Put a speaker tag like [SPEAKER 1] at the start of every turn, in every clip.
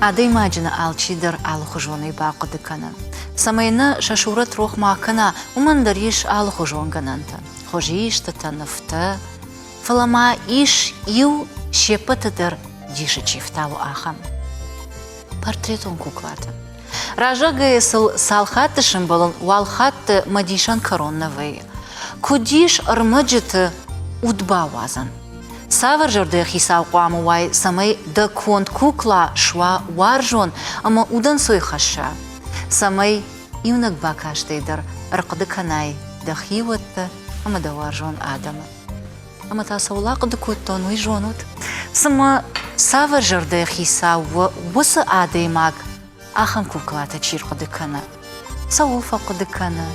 [SPEAKER 1] Адӕймаджы нӕ алчидӕр алыхуызонӕй бахъуыды кӕны. Цӕмӕй нӕ сӕ сурӕт рох ма кӕна, уымӕн дӕр ис алыхуызон гӕнӕнтӕ, хуызистытӕ, нывтӕ. Фӕлӕ ма ис иу се ппӕты дӕр дисы чи фтауы, ахӕм. Портретон куклатӕ. Разӕгӕй сыл цал хатты сӕмбӕлын, уал хатты мӕ дисӕн кӕрон нӕ вӕййы. Куыд ис ӕрмӕджыты уд бауадзӕн? Цавӕр зӕрдӕйы хицау хъуамӕ уай, цӕмӕй дӕ конд кукла суа уарзон ӕмӕ удӕнцой хӕсса? Цӕмӕй иунӕг бакастӕй дӕр ӕрхъуыды кӕнай дӕ хиуӕттӕ ӕмӕ дӕ уарзон адӕмы. Ӕмӕ та цӕуыл ахъуыды кодтон, уый зонут? Цымӕ цавӕр зӕрдӕйы хицау у уыцы адӕймаг, ахӕм куклатӕ чи рхъуыды кӕны? Цӕуыл фӕхъуыды кӕны,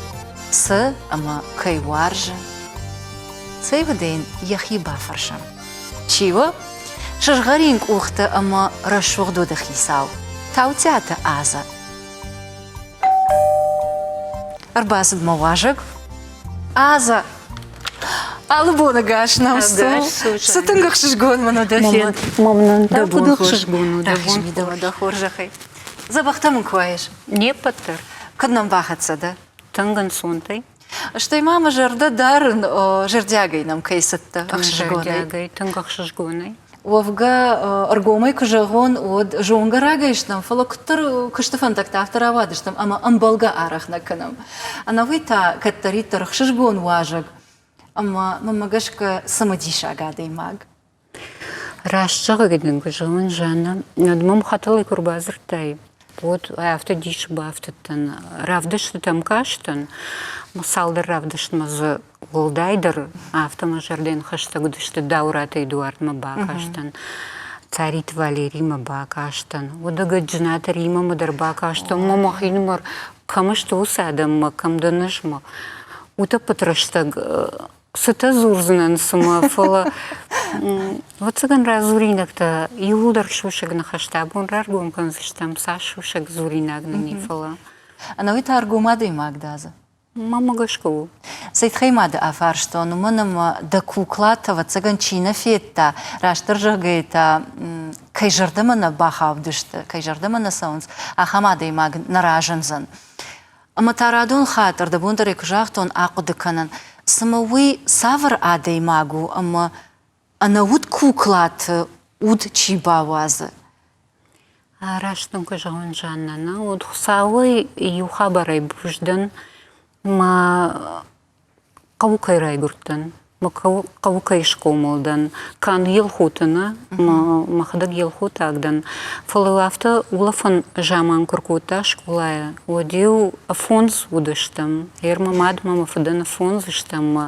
[SPEAKER 1] цы ӕмӕ кӕй уарзы? Цӕй уӕдӕ йын йӕхи бафӕрсӕм. Чи у? Сызгъӕрин къухтӕ ӕмӕ рӕсугъд уды хицау Таутиаты Азӕ. Ӕрбацыд мӕ уазӕг. Азӕ, алы боны гас нӕм цу. Цы тынг ӕхсызгон мын у дӕ фенд.
[SPEAKER 2] Мамнан та куыд ӕхсызгон у дӕ
[SPEAKER 1] бон. Мидӕмӕ дӕ хорзӕхӕй. Дзӕбӕхтӕ мын куы уаис.
[SPEAKER 2] Не ппӕт дӕр.
[SPEAKER 1] Куыд нӕм бахӕццӕ дӕ?
[SPEAKER 2] Тынг ӕнцонтӕй.
[SPEAKER 1] Стӕй ма мӕ зӕрдӕ дарын, зӕрдиагӕй нӕм кӕй цыдтӕ ӕхсызгонӕй.
[SPEAKER 2] Зӕрдиагӕй, тынг ӕхсызгонӕй.
[SPEAKER 1] Уӕвгӕ, ӕргомӕй куы зӕгъон, уӕд зонгӕ рагӕй стӕм, фӕлӕ куыддӕр куысты фӕндӕгтӕ афтӕ рауадыстӕм ӕмӕ ӕмбӕлгӕ арӕх нӕ кӕнӕм. Ӕнӕуый та кӕддӕриддӕр ӕхсызгон уазӕг ӕмӕ, мӕнмӕ гӕсгӕ, цымыдисаг адӕймаг.
[SPEAKER 2] Раст зӕгъӕг дын куы зӕгъон, Жанна, уӕд мӕм хӕтӕлӕй куы ӕрбадзырдтай, уӕд афтӕ дисы бафтыдтӕн. Равдыстытӕм кастӕн, цалдӕр равдыстмӕ дзы уӕлдайдӕр афтӕ мӕ зӕрдӕйӕн хӕстӕг уыдысты Дауыраты Эдуардмӕ бакастӕн, Цариты Валеримӕ бакастӕн, уӕдӕ Джынаты Римӕмӕ дӕр бакастӕн, мӕ мӕхинымӕр кӕм сты уыцы адӕммӕ, кӕм дӕн ӕз мӕ. Утӕппӕт рӕстӕг цытӕ дзурдзынӕн цымӕ, фӕлӕ ӕвӕццӕгӕн радзуринӕгтӕ иууылдӕр сусӕг ныхӕстӕ абон раргом кӕндзыстӕм, цас сусӕг дзуринаг нын и, фӕлӕ.
[SPEAKER 1] Ӕнӕуый та ӕргом адӕймаг дӕ дзы.
[SPEAKER 2] Мӕнмӕ гӕсгӕ у.
[SPEAKER 1] Цӕй тыххӕй ма дӕ афарстон, уымӕн ӕмӕ дӕ куклатӕ, ӕвӕццӕгӕн, чи нӕ федта, растдӕр зӕгъгӕйӕ та кӕй зӕрдӕмӕ нӕ бахаудысты, кӕй зӕрдӕмӕ нӕ цӕуынц, ахӕм адӕймаг нӕ разындзӕн. Ӕмӕ та радон хатт, ӕрдӕбон дӕр ӕй куы загътон, ахъуыды кӕнын, цымӕ уый цавӕр адӕймаг у ӕмӕ ӕнӕуд куклаты уд чи бауадзы?
[SPEAKER 2] Раст дын куы зӕгъон, Жаннӕ, нӕ уд Хуыцауӕй иу хабарӕй буз дӕн, мӕ хъӕуы кӕй райгуырдтӕн, мӕ хъӕуы кӕй схъомыл дӕн, канд Елхоты нӕ, мӕхӕдӕг елхотаг дӕн, фӕлӕ афтӕ улӕфӕн заман куы ркодта скъолайы, уӕд-иу фондз уыдыстӕм. Гъер мӕ мад ӕмӕ мӕ фыдӕн фондз стӕм мӕ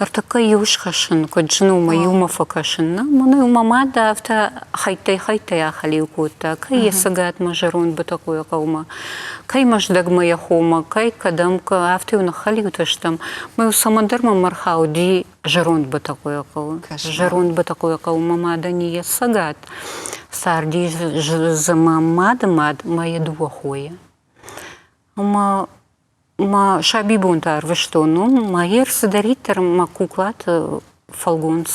[SPEAKER 2] ӕртӕккӕ иу схӕссын, куыд зын у мӕ иумӕ фӕкӕсын. Нӕ, мӕнӕ мӕ мад афтӕ хӕйттӕй-хӕйттӕй ахӕлиу кодта, кӕй йӕ цӕгатмӕ зӕронд Бытӕхъойы хъӕумӕ, кӕй Мӕздӕгмӕ йӕ хомӕ, кӕй кӕдӕм, афтӕ-иу ныххӕлиутӕ стӕм. Мӕ-иу цӕмӕндӕр мӕм ӕрхауди зӕронд Бытӕхъойы хъӕуы. Зӕронд Бытӕхъойы хъӕуы мӕ мадӕн йӕ цӕгат царди дзы мӕ мады мад мӕ йӕ дыууӕ хойы. Ӕмӕ мӕ сабибонтӕ ӕрвыстон уым, мӕ йе цыдӕриддӕр мӕ куклаты фӕлгонц,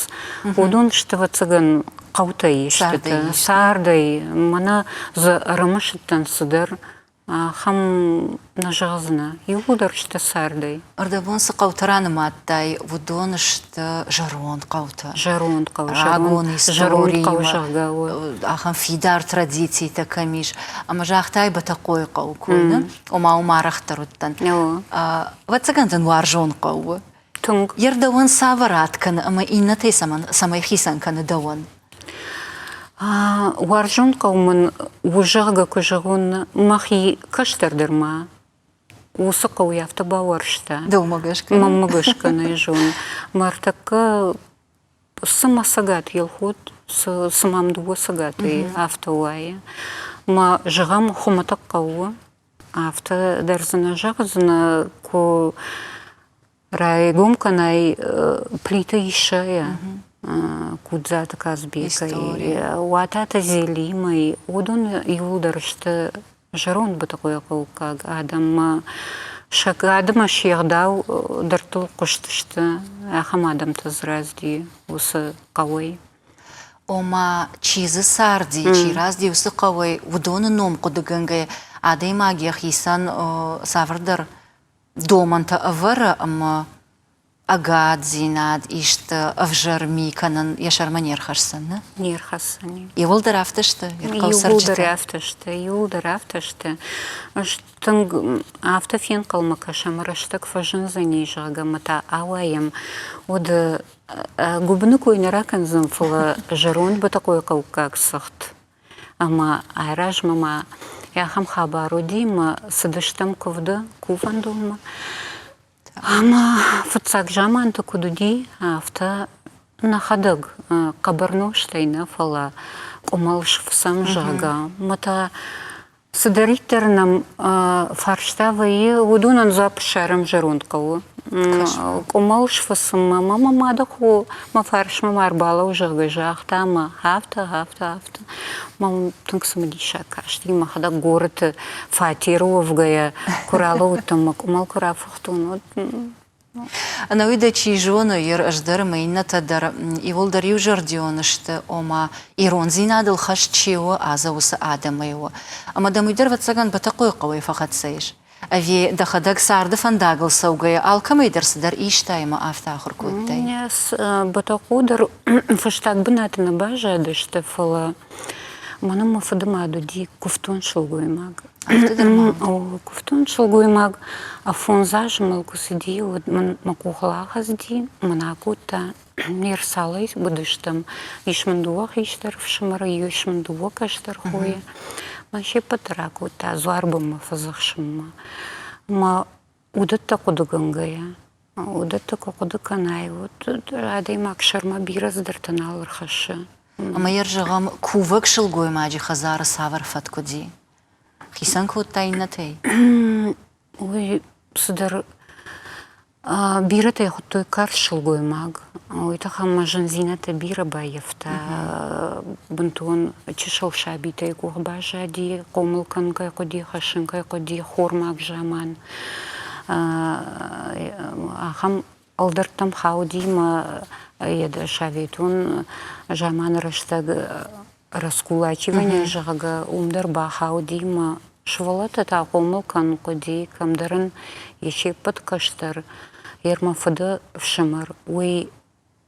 [SPEAKER 2] уыдон сты, ӕвӕццӕгӕн, хъӕутӕй истытӕ, цардӕй. Мӕнӕ дзы ӕрымысыдтӕн цыдӕр, ахӕм нӕ зӕгъдзынӕ, иууылдӕр сты цардӕй.
[SPEAKER 1] Ӕрдӕбон цы хъӕутӕ ранымадтай, уыдон сты зӕронд хъӕутӕ.
[SPEAKER 2] Зӕронд хъӕу,
[SPEAKER 1] рагон
[SPEAKER 2] зӕронд хъӕу, зӕгъгӕ,
[SPEAKER 1] ахӕм фидар традицитӕ кӕм ис. Ӕмӕ загътай Бӕтӕхъойы хъӕуы кой, нӕ? Ома уым арӕхдӕр уыдтӕн. Ӕвӕццӕгӕн дын уарзон хъӕу у.
[SPEAKER 2] Тынг.
[SPEAKER 1] Йе рдӕуӕн цавӕр ад кӕны ӕмӕ иннӕтӕй цӕмӕн, цӕмӕй хицӕн кӕны дӕуӕн?
[SPEAKER 2] Уарзон хъӕу мын у, зӕгъгӕ, куы зӕгъон, мӕхи кӕстӕр дӕр ма уыцы хъӕуы афтӕ бауарзта.
[SPEAKER 1] Дӕумӕ гӕсгӕ?
[SPEAKER 2] Мӕнмӕ гӕсгӕ нӕ зоны. Мӕ ӕртӕккӕ цыма Цӕгат Елхот, цыма мӕм дыууӕ цӕгатӕй афтӕ уайы. Мӕ зӕгъӕм, хуымӕтӕг хъӕу у. Афтӕ дӕр дзы нӕ зӕгъдзынӕ, куы райгом кӕнай Плиты Иссӕйӕ, Кудзаты Казбекӕй, Уататы Зелимӕй, уыдон иууылдӕр сты зӕронд бытыхъойыхъӕуккаг адӕммӕ. Сӕ кад ӕмӕ се гъдау дӕрдтыл хъуыстысты, ахӕм адӕмтӕ дзы рацыди уыцы хъӕуӕй.
[SPEAKER 1] Ома, чи дзы царди, чи рацыди уыцы хъӕуӕй, уыдоны ном хъуыдыгӕнгӕйӕ адӕймаг йӕхицӕн цавӕрдӕр домӕнтӕ ӕвӕры ӕмӕ ӕгаддзинад, исты ӕвзӕр ми кӕнын йӕ сӕрмӕ не рхӕсдзӕн, нӕ?
[SPEAKER 2] Не рхӕсдзӕни.
[SPEAKER 1] Иууылдӕр афтӕ сты?
[SPEAKER 2] Иууылдӕр афтӕ сты, иууылдӕр афтӕ сты. Ӕз тынг афтӕ фенхъӕлмӕ кӕсӕм, рӕстӕг фӕзындзӕни, зӕгъгӕ, ӕмӕ та ауайӕм. Уӕд гуыбыны кой нӕ ракӕндзӕн, фӕлӕ зӕронд Бӕтӕхъойы хъӕуккаг цыхт. Ӕмӕ айразмӕ ма ахӕм хабар уыди, ӕмӕ цыдыстӕм куывды кувӕндонмӕ. Ӕмӕ фыццаг заманты куыд уыди, афтӕ нӕхӕдӕг хъӕбӕр нозтӕй нӕ, фӕлӕ къуымӕл сфыцӕм, зӕгъгӕ. Ӕмӕ та цыдӕриддӕр нӕм фарста вӕййы, уыдонӕн дзуапп ссарӕм зӕронд хъӕуы. Къуымӕл сфыцынмӕ мӕ мӕ мады хо мӕ фарсмӕ ма ӕрбалӕуу, зӕгъгӕ, загъта ӕмӕ афтӕ, афтӕ, афтӕ. Мӕм тынг цымыдисаг касти. Мӕхӕдӕг горӕты фатеры уӕвгӕйӕ куы ралӕууыдтӕн, мӕ къуымӕл куы рафыхтон, уӕд
[SPEAKER 1] Ӕнӕуи дӕ чи зоны, йе ӕз дӕр ӕмӕ иннӕтӕ дӕр иууылдӕр иузӕрдион сты, ома ирондзинадыл хӕст чи у, Азӕ уыцы адӕмӕй у. Ӕмӕ дӕм уый дӕр, ӕвӕццӕгӕн, Бӕтӕхъойы хъӕуӕй фӕхӕццӕ ис. Ӕви дӕхӕдӕг царды фӕндагыл цӕугӕйӕ алкӕмӕй дӕр цыдӕр истай ӕмӕ афтӕ ахуыр кодтай?
[SPEAKER 2] Бӕтӕхъо дӕр фӕстаг бынаты нӕ баззадысты, фӕлӕ мӕнӕн мӕ фыдымад уыди куывтон сылгоймаг.
[SPEAKER 1] Афтӕ дӕр ма?
[SPEAKER 2] О, куывтон сылгоймаг. Фондз азы мыл куы цыди, уӕд мын мӕ къухыл ахӕцыди, мӕн акодта Не рцалӕй уыдыстӕм. Ис мын дыууӕ хистӕр ӕфсымӕры, ис мын дыууӕ кӕстӕр хойы. Мӕ се ппӕт дӕр акодта дзуарбынмӕ фӕдзӕхсынмӕ. Мӕ уыдӕттӕ хъуыдыгӕнгӕйӕ, уыдӕттӕ куы хъуыды кӕнай, уӕд адӕймаг сӕрмӕ бирӕ цыдӕртӕ нал ӕрхӕссы.
[SPEAKER 1] Ӕмӕ йӕ зӕгъӕм, кувӕг сылгоймаджы хӕдзары цавӕр фӕтк уыди? Хицӕн кодта иннӕтӕй?
[SPEAKER 2] Уый цыдӕр Бирӕтӕ йӕ хуыдтой карз сылгоймаг. Уый тыххӕй мӕ зындзинӕдтӕ бирӕ баййӕфта. Бынтон чысыл сабитӕй къух баззади, хъомыл кӕнын кӕй хъуыди, хӕссын кӕй хъуыди, хормаг заман. Ахӕм ӕлдӕрттӕм хауди мӕ советон заманы рӕстӕг Раскулачивание, зӕгъгӕ, уым дӕр бахауди мӕ сывӕллӕттӕ та хъомыл кӕнын хъуыди, кӕмдӕр ын йе се ппӕт кӕстӕр, йе мӕ фыды фсымӕр, уый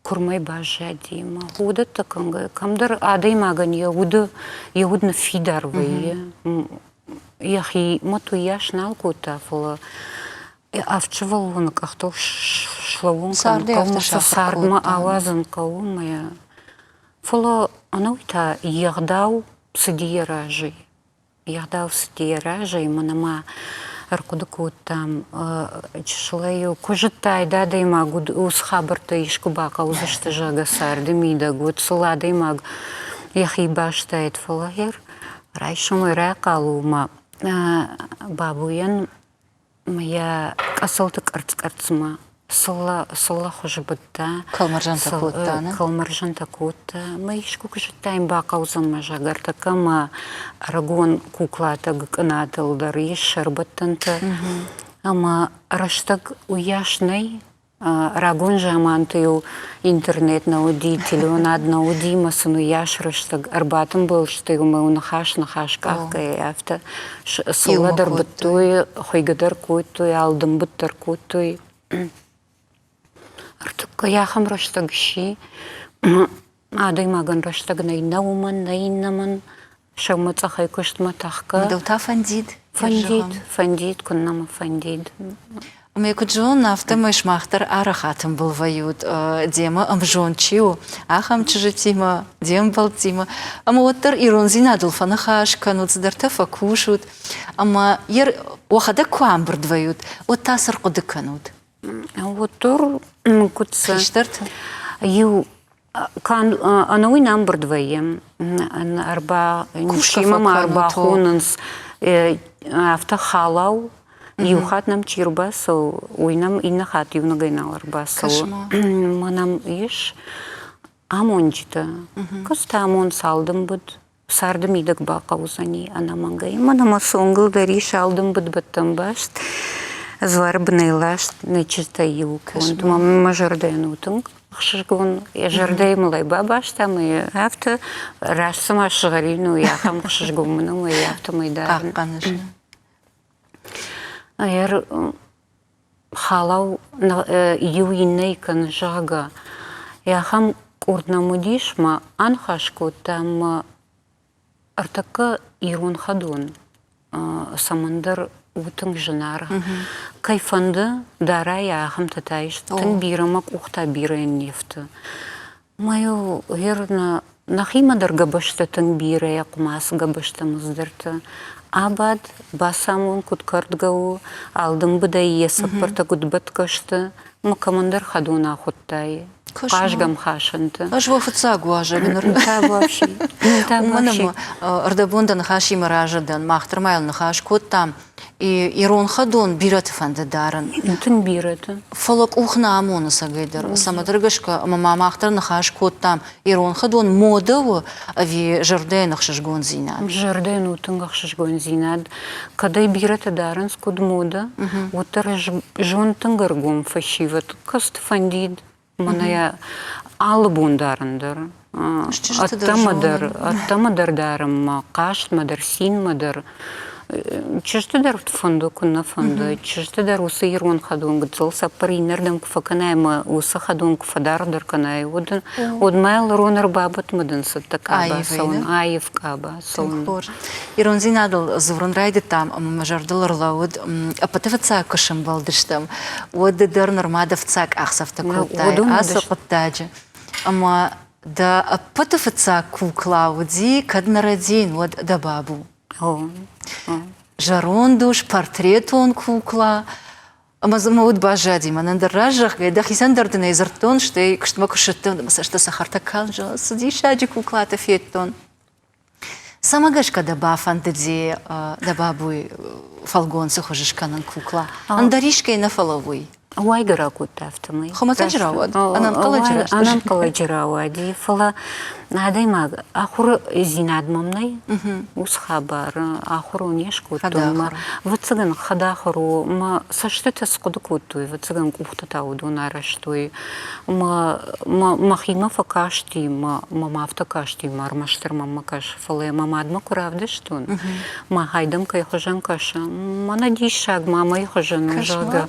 [SPEAKER 2] куырмӕй баззади мӕ уыдӕттӕ кӕнгӕ, кӕмдӕр адӕймагӕн йӕ уды йӕ уд ныффидар вӕййы. Йӕхи мӕт уыйас нал кодта, фӕлӕ авд сывӕллоны къӕхтыл слӕууын кӕнын хъӕуы, сӕ цардмӕ ауадзын хъӕуы мӕ Фӕлӕ ӕнӕуый та йе гъдау цыди йӕ разӕй. Йе гъдау цыди йӕ разӕй, мӕнӕ ма ӕрхъуыды кодтам, чысылӕй-иу куы зыдтаид адӕймаг, уыцы хабӕрттӕ искуы бахъӕудзысты, зӕгъгӕ, царды мидӕг, уӕд сыл адӕймаг йӕхи бастаид. Фӕлӕ гъер райсомӕй райхъал у мӕ Бабуйӕн Йӕ къӕцӕлты къӕрцц-къӕрцмӕ цыллӕ хуызы быдта.
[SPEAKER 1] Кӕлмӕрзӕнтӕ кодта, нӕ?
[SPEAKER 2] Кӕлмӕрзӕнтӕ кодта. Мӕ искуы куы зыдтаин, бахъӕудзӕн мӕ зӕгӕртӕккӕ мӕ ӕрыгон куклатӕ гыкъынатыл дӕр ис сӕрбӕттӕнтӕ. Ӕмӕ рӕстӕг уыйас нӕй, Рагон заманты-иу интернет нӕ уыди, телеуынад нӕ уыди, ӕмӕ сын уыйас рӕстӕг ӕрбатымбыл сты ӕмӕ ныхас-ныхас къахгӕйӕ афтӕ цыллӕ дӕр быдтой, хуыйгӕ дӕр кодтой, алдымбыд дӕр кодтой. Ӕртыккӕй ахӕм рӕстӕг сси, Адӕймагӕн рӕстӕг нӕй нӕ уымӕн, нӕ иннӕмӕн. Сӕумӕцъӕхӕй куыстмӕ тӕхгӕ.
[SPEAKER 1] Дӕу та фӕндид?
[SPEAKER 2] Фӕндид, фӕндид, куыннӕ мӕ фӕндид.
[SPEAKER 1] Ӕмӕ куыд зонын, афтӕмӕй сымах дӕр арӕх атымбыл вӕййут, демӕ ӕмзонд чи у, ахӕм чызджытимӕ, де мбӕлттимӕ. Ӕмӕ уӕддӕр ирондзинадыл фӕныхас кӕнут, цыдӕртӕ фӕкусут. Ӕмӕ уӕхӕдӕг куы амбырд вӕййут, уӕд та цы рхъуыды кӕнут?
[SPEAKER 2] Уӕддӕр куыд
[SPEAKER 1] Хистӕрты?
[SPEAKER 2] Иу канд ӕнӕуый нӕ ӕмбырд вӕййӕм. Ӕрба чимӕ ма ӕрбахонынц афтӕ халау. Иу хатт нӕм чи ӕрбацӕуы, уый нӕм иннӕ хатт иунӕгӕй нал ӕрбацӕуы. Мӕ нӕм ис амонджытӕ. Куыдзтӕ амонд цалдымбыд царды мидӕг бахъӕудзӕни ӕнӕмӕнгӕй. Мӕнӕ мӕ цонгыл дӕр ис алдымбыд-бӕттӕн баст, дзуары бынӕй ласт нӕ чызджытӕй иу конд. Мӕ зӕрдӕйӕн у тынг. Ӕхсызгон йӕ зӕрдӕйы мыл ӕй бабаста ӕмӕ йӕ афтӕ раст цыма сызгъӕрин у, ахӕм ӕхсызгон мын у, ӕмӕ афтӕмӕй дарын.
[SPEAKER 1] Хъахъхъӕныс.
[SPEAKER 2] Ӕр халау иу иннӕйы кӕны, зӕгъгӕ, ахӕм къорд нӕм уыдис мӕ аныхас кодта ӕмӕ Ӕртӕккӕ ирон хӕдон цӕмӕндӕр у тынг зынаргъ. Кӕй фӕнды, дарай ахӕмтӕ та ис. Тынг бирӕ мӕ къухтӕ бирӕ не фты. Мӕ-иу гъер нӕхимӕ дӕр гӕбӕзтӕ тынг бирӕ, хъуымацы гӕбӕзтӕ мыздӕртӕ. Абад, бацамон, куыд кӕрдгӕ у, алдымбыдӕй йӕ цыппӕртӕ куыд бӕтгӕ сты, мӕ кӕмӕндӕр хӕдон ахуыдтай. Хъазгӕмхасӕнты.
[SPEAKER 1] Ӕз уӕ фыццаг уазӕг ныр. Уымӕн ӕмӕ ӕрдӕбон дӕ ныхасимӕ разы дӕн. Мах дӕр ма йыл ныхас кодтам. Ирон хӕдон бирӕты фӕнды дарын.
[SPEAKER 2] Тынг бирӕты.
[SPEAKER 1] Фӕлӕ къух нӕ амоны цӕгӕйдӕр. Цӕмӕдӕр гӕсгӕ ӕмӕ ма мах дӕр ныхас кодтам, ирон хӕдон модӕ у ӕви зӕрдӕйӕн ӕхсызгондзинад?
[SPEAKER 2] Зӕрдӕйӕн у тынг ӕхсызгондзинад. Кӕд ӕй бирӕтӕ дарынц куыд модӕ, уӕддӕр ӕз зонд тынг ӕргом фӕсивӕд кӕст фӕндид мӕнӕ йӕ алы бон дарын дӕр. Ӕддӕмӕ дӕр, ӕддӕмӕ дӕр дарынмӕ, хъазтмӕ дӕр, цинмӕ дӕр. Чызджыты дӕр фӕнды, куы нӕ фӕнды. Чызджыты дӕр уыцы ирон хӕдон гыццыл цӕппӕр иннӕрдӕм куы фӕкӕнай ӕмӕ уыцы хӕдон куы фӕдаргъдӕр кӕнай, уӕд, уӕд ма йыл рон ӕрбабадт мӕ дын цӕттӕ къаба цӕуын, аив къаба цӕуын.
[SPEAKER 1] Хорз. Ирондзинадыл дзурын райдыдтам ӕмӕ мӕ зӕрдыл ӕрлӕууыд, ӕппӕты фыццаг куы сӕмбӕлдыстӕм, уӕд ды дӕр нырма дӕ фыццаг къахдзӕфтӕ кодтай ацы хъуыддаджы. Ӕмӕ дӕ ӕппӕты фыццаг кукла уыди, кӕд нӕ рӕдийын, уӕд дӕ бабу. Зӕронд ус, портретон кукла. Ӕмӕ дзы мӕ уд баззади, мӕнӕн дӕр раззӕгъгӕ, дӕхицӕн дӕр дын ӕй дзырдтон, стӕй куыстмӕ куы ссыдтӕн, мӕ цӕстӕ цӕхӕртӕ калын, цы диссаджы куклатӕ федтон. Цӕмӕ гӕсгӕ дӕ бафӕндыди дӕ бабуй фӕлгонцы хуызы скӕнын кукла? Ӕндӕр искӕй нӕ фӕлӕууй?
[SPEAKER 2] Уайгӕ ракодта афтӕмӕй.
[SPEAKER 1] Хуымӕтӕджы рауад? Ӕнӕнхъӕлӕджы рӕстӕджы?
[SPEAKER 2] Ӕнӕнхъӕлӕджы рауади, фӕлӕ адӕймаг ахуырдзинад мӕм нӕй, уыцы хабар ахуыр не скодтон. Ӕвӕццӕгӕн, хӕдахуыр у. Мӕ цӕстытӕ схъуыды кодтой, ӕвӕццӕгӕн, къухтӕ та уыдон арӕзтой. Мӕхимӕ фӕкасти, мӕм афтӕ касти, мӕ ӕрмӕстдӕр мӕнмӕ кӕсы, фӕлӕ мӕ мадмӕ куы равдыстон, мӕ хайдӕм кӕй хуызӕн кӕсы, мӕнӕ диссаг, мамӕйы хуызӕн у, зӕгъгӕ,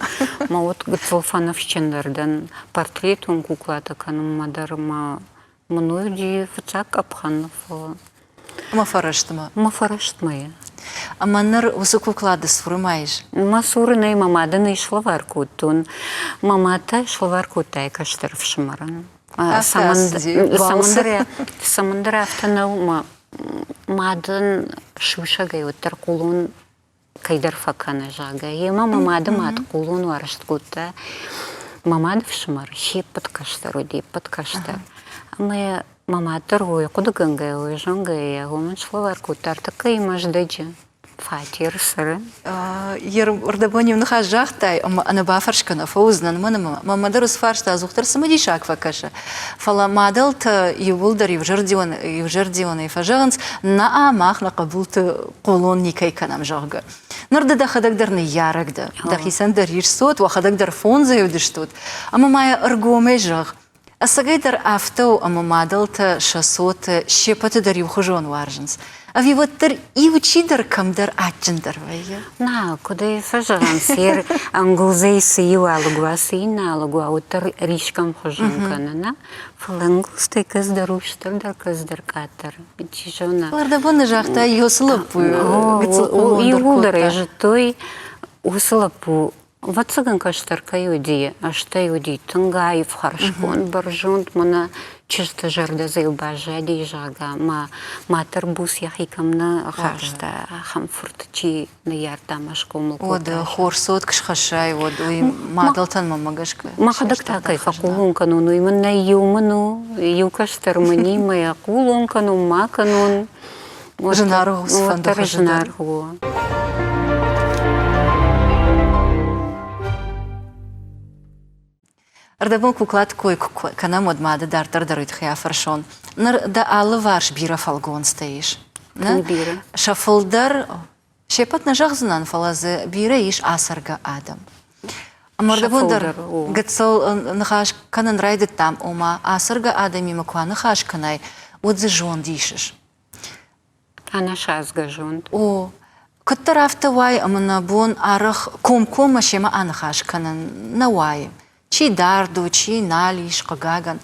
[SPEAKER 2] мӕ уӕд гыццыл фӕныфсджындӕр дӕн портретон куклатӕ кӕнынмӕ дӕр ӕмӕ мын уый уыди фыццаг къӕпхӕн, фӕлӕ
[SPEAKER 1] Мӕ фӕрӕстмӕ.
[SPEAKER 2] Мӕ фӕрӕстмӕ.
[SPEAKER 1] Ӕмӕ ныр уыцы кукла ды цуры ма ис?
[SPEAKER 2] Мӕ цуры нӕй, мӕ мадӕн ӕй слӕвар кодтон. Мӕ мад та слӕвар кодта йӕ кӕстӕр ӕфсымӕрӕн. Цӕмӕндӕр афтӕ нӕу, мӕ мадӕн сусӕгӕй уӕддӕр хъулон кӕйдӕр фӕкӕны, зӕгъгӕ. Йемӕ мӕ мады мад хъулон уарзт кодта. Мӕ мады фсымӕр се ппӕт кӕстӕр уыди, ӕппӕт кӕстӕр. Ӕмӕ мӕ мад дӕр уый хъуыдыгӕнгӕ, уый зонгӕйӕ уымӕн слӕвар кодта ӕртыккӕйы Мӕздӕджы фатер цӕры.
[SPEAKER 1] Ӕрдӕбон иу ныхас загътай, ӕмӕ ӕнӕбафӕрсгӕ нӕ фӕуыдзынӕн, мӕн ӕмӕ мӕнмӕ дӕр уыцы фарста ӕдзухдӕр цымыдисаг фӕкӕсы. Фӕлӕ мадӕлтӕ иууылдӕр иузӕрдион, иузӕрдионӕй фӕзӕгъынц, нӕ, мах нӕ хъӕбулты хъулон никӕй кӕнӕм, зӕгъгӕ. Ныр ды дӕхӕдӕг дӕр ныййарӕг дӕ, дӕхицӕн дӕр ис цот, уӕхӕдӕг дӕр фондзӕй уыдыстут, ӕмӕ ма йӕ ӕргомӕй зӕгъ, Ӕцӕгӕйдӕр афтӕ у, ӕмӕ мадӕлтӕ сӕ цоты се ппӕты дӕр иухуызон уарзынц. Ӕви уӕддӕр иу чидӕр кӕмдӕр адджындӕр вӕййы?
[SPEAKER 2] Нӕ, куыд ӕй фӕзӕгъынц, йе ӕнгуылдзӕй цы иу ӕлыг уа, цы иннӕ ӕлыг уа, уӕддӕр рисгӕм хуызӕн кӕны, нӕ? Фӕлӕ ӕнгуылдзтӕй кӕцыдӕр у стырдӕр, кӕцыдӕр къаддӕр. Чи зоны.
[SPEAKER 1] Ӕрдӕбоны загъта Иосы лӕппу гыццыл хъулондӕр
[SPEAKER 2] Иууылдӕр ӕй зыдтой, уыцы лӕппу Ӕвӕццӕгӕн, кӕстӕр кӕй уыди, стӕй уыди тынг аив, хӕрзконд, бӕрзонд, мӕнӕ чызджыты зӕрдӕ дзы баззади, зӕгъгӕ, мӕ мад дӕр буц йӕхи кӕм нӕ хаста, ахӕм фырт чи ныййардта ӕмӕ схъомыл кодта.
[SPEAKER 1] Уӕдӕ хорз цот куы схӕссай, уӕд уый мадӕлтӕн мӕнмӕ гӕсгӕ.
[SPEAKER 2] Мӕхӕдӕг та кӕй фӕхъулон кӕнон, уый мын нӕ иу мын у, иу кӕстӕр мын и, мӕ йӕ хъулон кӕнон, ма кӕнон.
[SPEAKER 1] Зынаргъ у цыфӕнды хуызы дӕр.
[SPEAKER 2] Зынаргъ у.
[SPEAKER 1] Ӕрдӕбон куклаты кой куы кӕнӕм, уӕд ма ды дарддӕр дӕр уый тыххӕй афӕрсон. Ныр дӕ алыварс бирӕ фӕлгонцтӕ ис.
[SPEAKER 2] Бирӕ.
[SPEAKER 1] Сӕ фылдӕр, се ппӕт нӕ зӕгъдзынӕн, фӕлӕ дзы бирӕ ис ацӕргӕ адӕм. Ӕмӕ ӕрдӕбон дӕр гыццыл ныхас кӕнын райдыдтам, ома ацӕргӕ адӕмимӕ куы аныхас кӕнай, уӕд дзы зонд исыс.
[SPEAKER 2] Ӕнӕсадзгӕ зонд.
[SPEAKER 1] О, куыддӕр афтӕ уайы, ӕмӕ нӕ бон арӕх комкоммӕ семӕ аныхас кӕнын нӕ уайы. Чи дард у, чи нал ис, хъыгагӕн.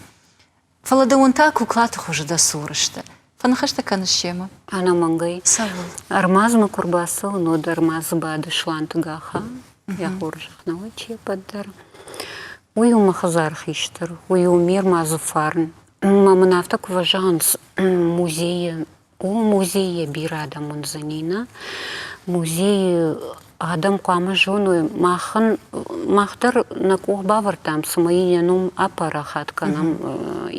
[SPEAKER 1] Фӕлӕ дӕуӕн та куклаты хуызы дӕ цуры сты. Фӕныхӕстӕ кӕныс семӕ?
[SPEAKER 2] Ӕнӕмӕнгӕй.
[SPEAKER 1] Цӕуыл?
[SPEAKER 2] Ӕрмадзмӕ куы рбацӕуын, уӕд ӕрмадзы бады Сланты Гаха, йӕ хорзӕх нӕ уыд чи ӕппӕт дӕр. Уый у мӕ хӕдзары хистӕр, уый у ме рмадзы фарн. Ӕмӕ мын афтӕ куы фӕзӕгъынц, музейы О, музейы бирӕ адӕм уындзӕни, нӕ? Музейы адӕм хъуамӕ зоной, махӕн, мах дӕр нӕ къух бавӕрдтам, цӕмӕй йӕ ном апарахат кӕнӕм.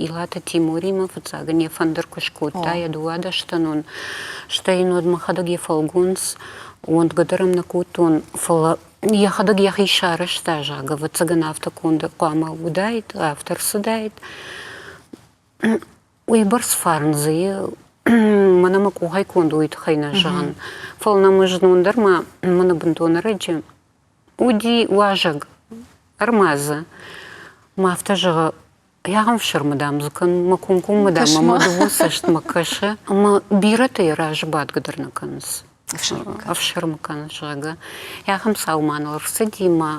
[SPEAKER 2] Илаты Тимуримӕ фыццаг ын йӕ фӕндыр куы скодта, йӕ дыууадӕстӕнон, стӕй йын уӕд мӕхӕдӕг йӕ фӕлгонц уӕндгӕ дӕр ӕм нӕ кодтон, фӕлӕ йӕхӕдӕг йӕхи сарӕзта, зӕгъгӕ, ӕвӕццӕгӕн, афтӕ конд хъуамӕ уыдаид, афтӕ рцыдаид. Уыйбӕрц фарн дзы и, мӕнӕ мӕ къухӕй конд уый тыххӕй нӕ зӕгъын. Фӕлӕ нӕм знон дӕр ма мӕнӕ бынтон ӕрӕджы уыди уазӕг ӕрмадзы. Мӕ афтӕ зӕгъы, ахӕм ӕфсӕрмы дам дзы кӕн, мӕ комкоммӕ дам ӕмӕ дыууӕ цӕстмӕ кӕсы. Ӕмӕ бирӕтӕ йӕ разы бадгӕ дӕр нӕ кӕнынц. Ӕфсӕрмы кӕны, зӕгъгӕ. Ахӕм цау ма ныл ӕрцыди мӕ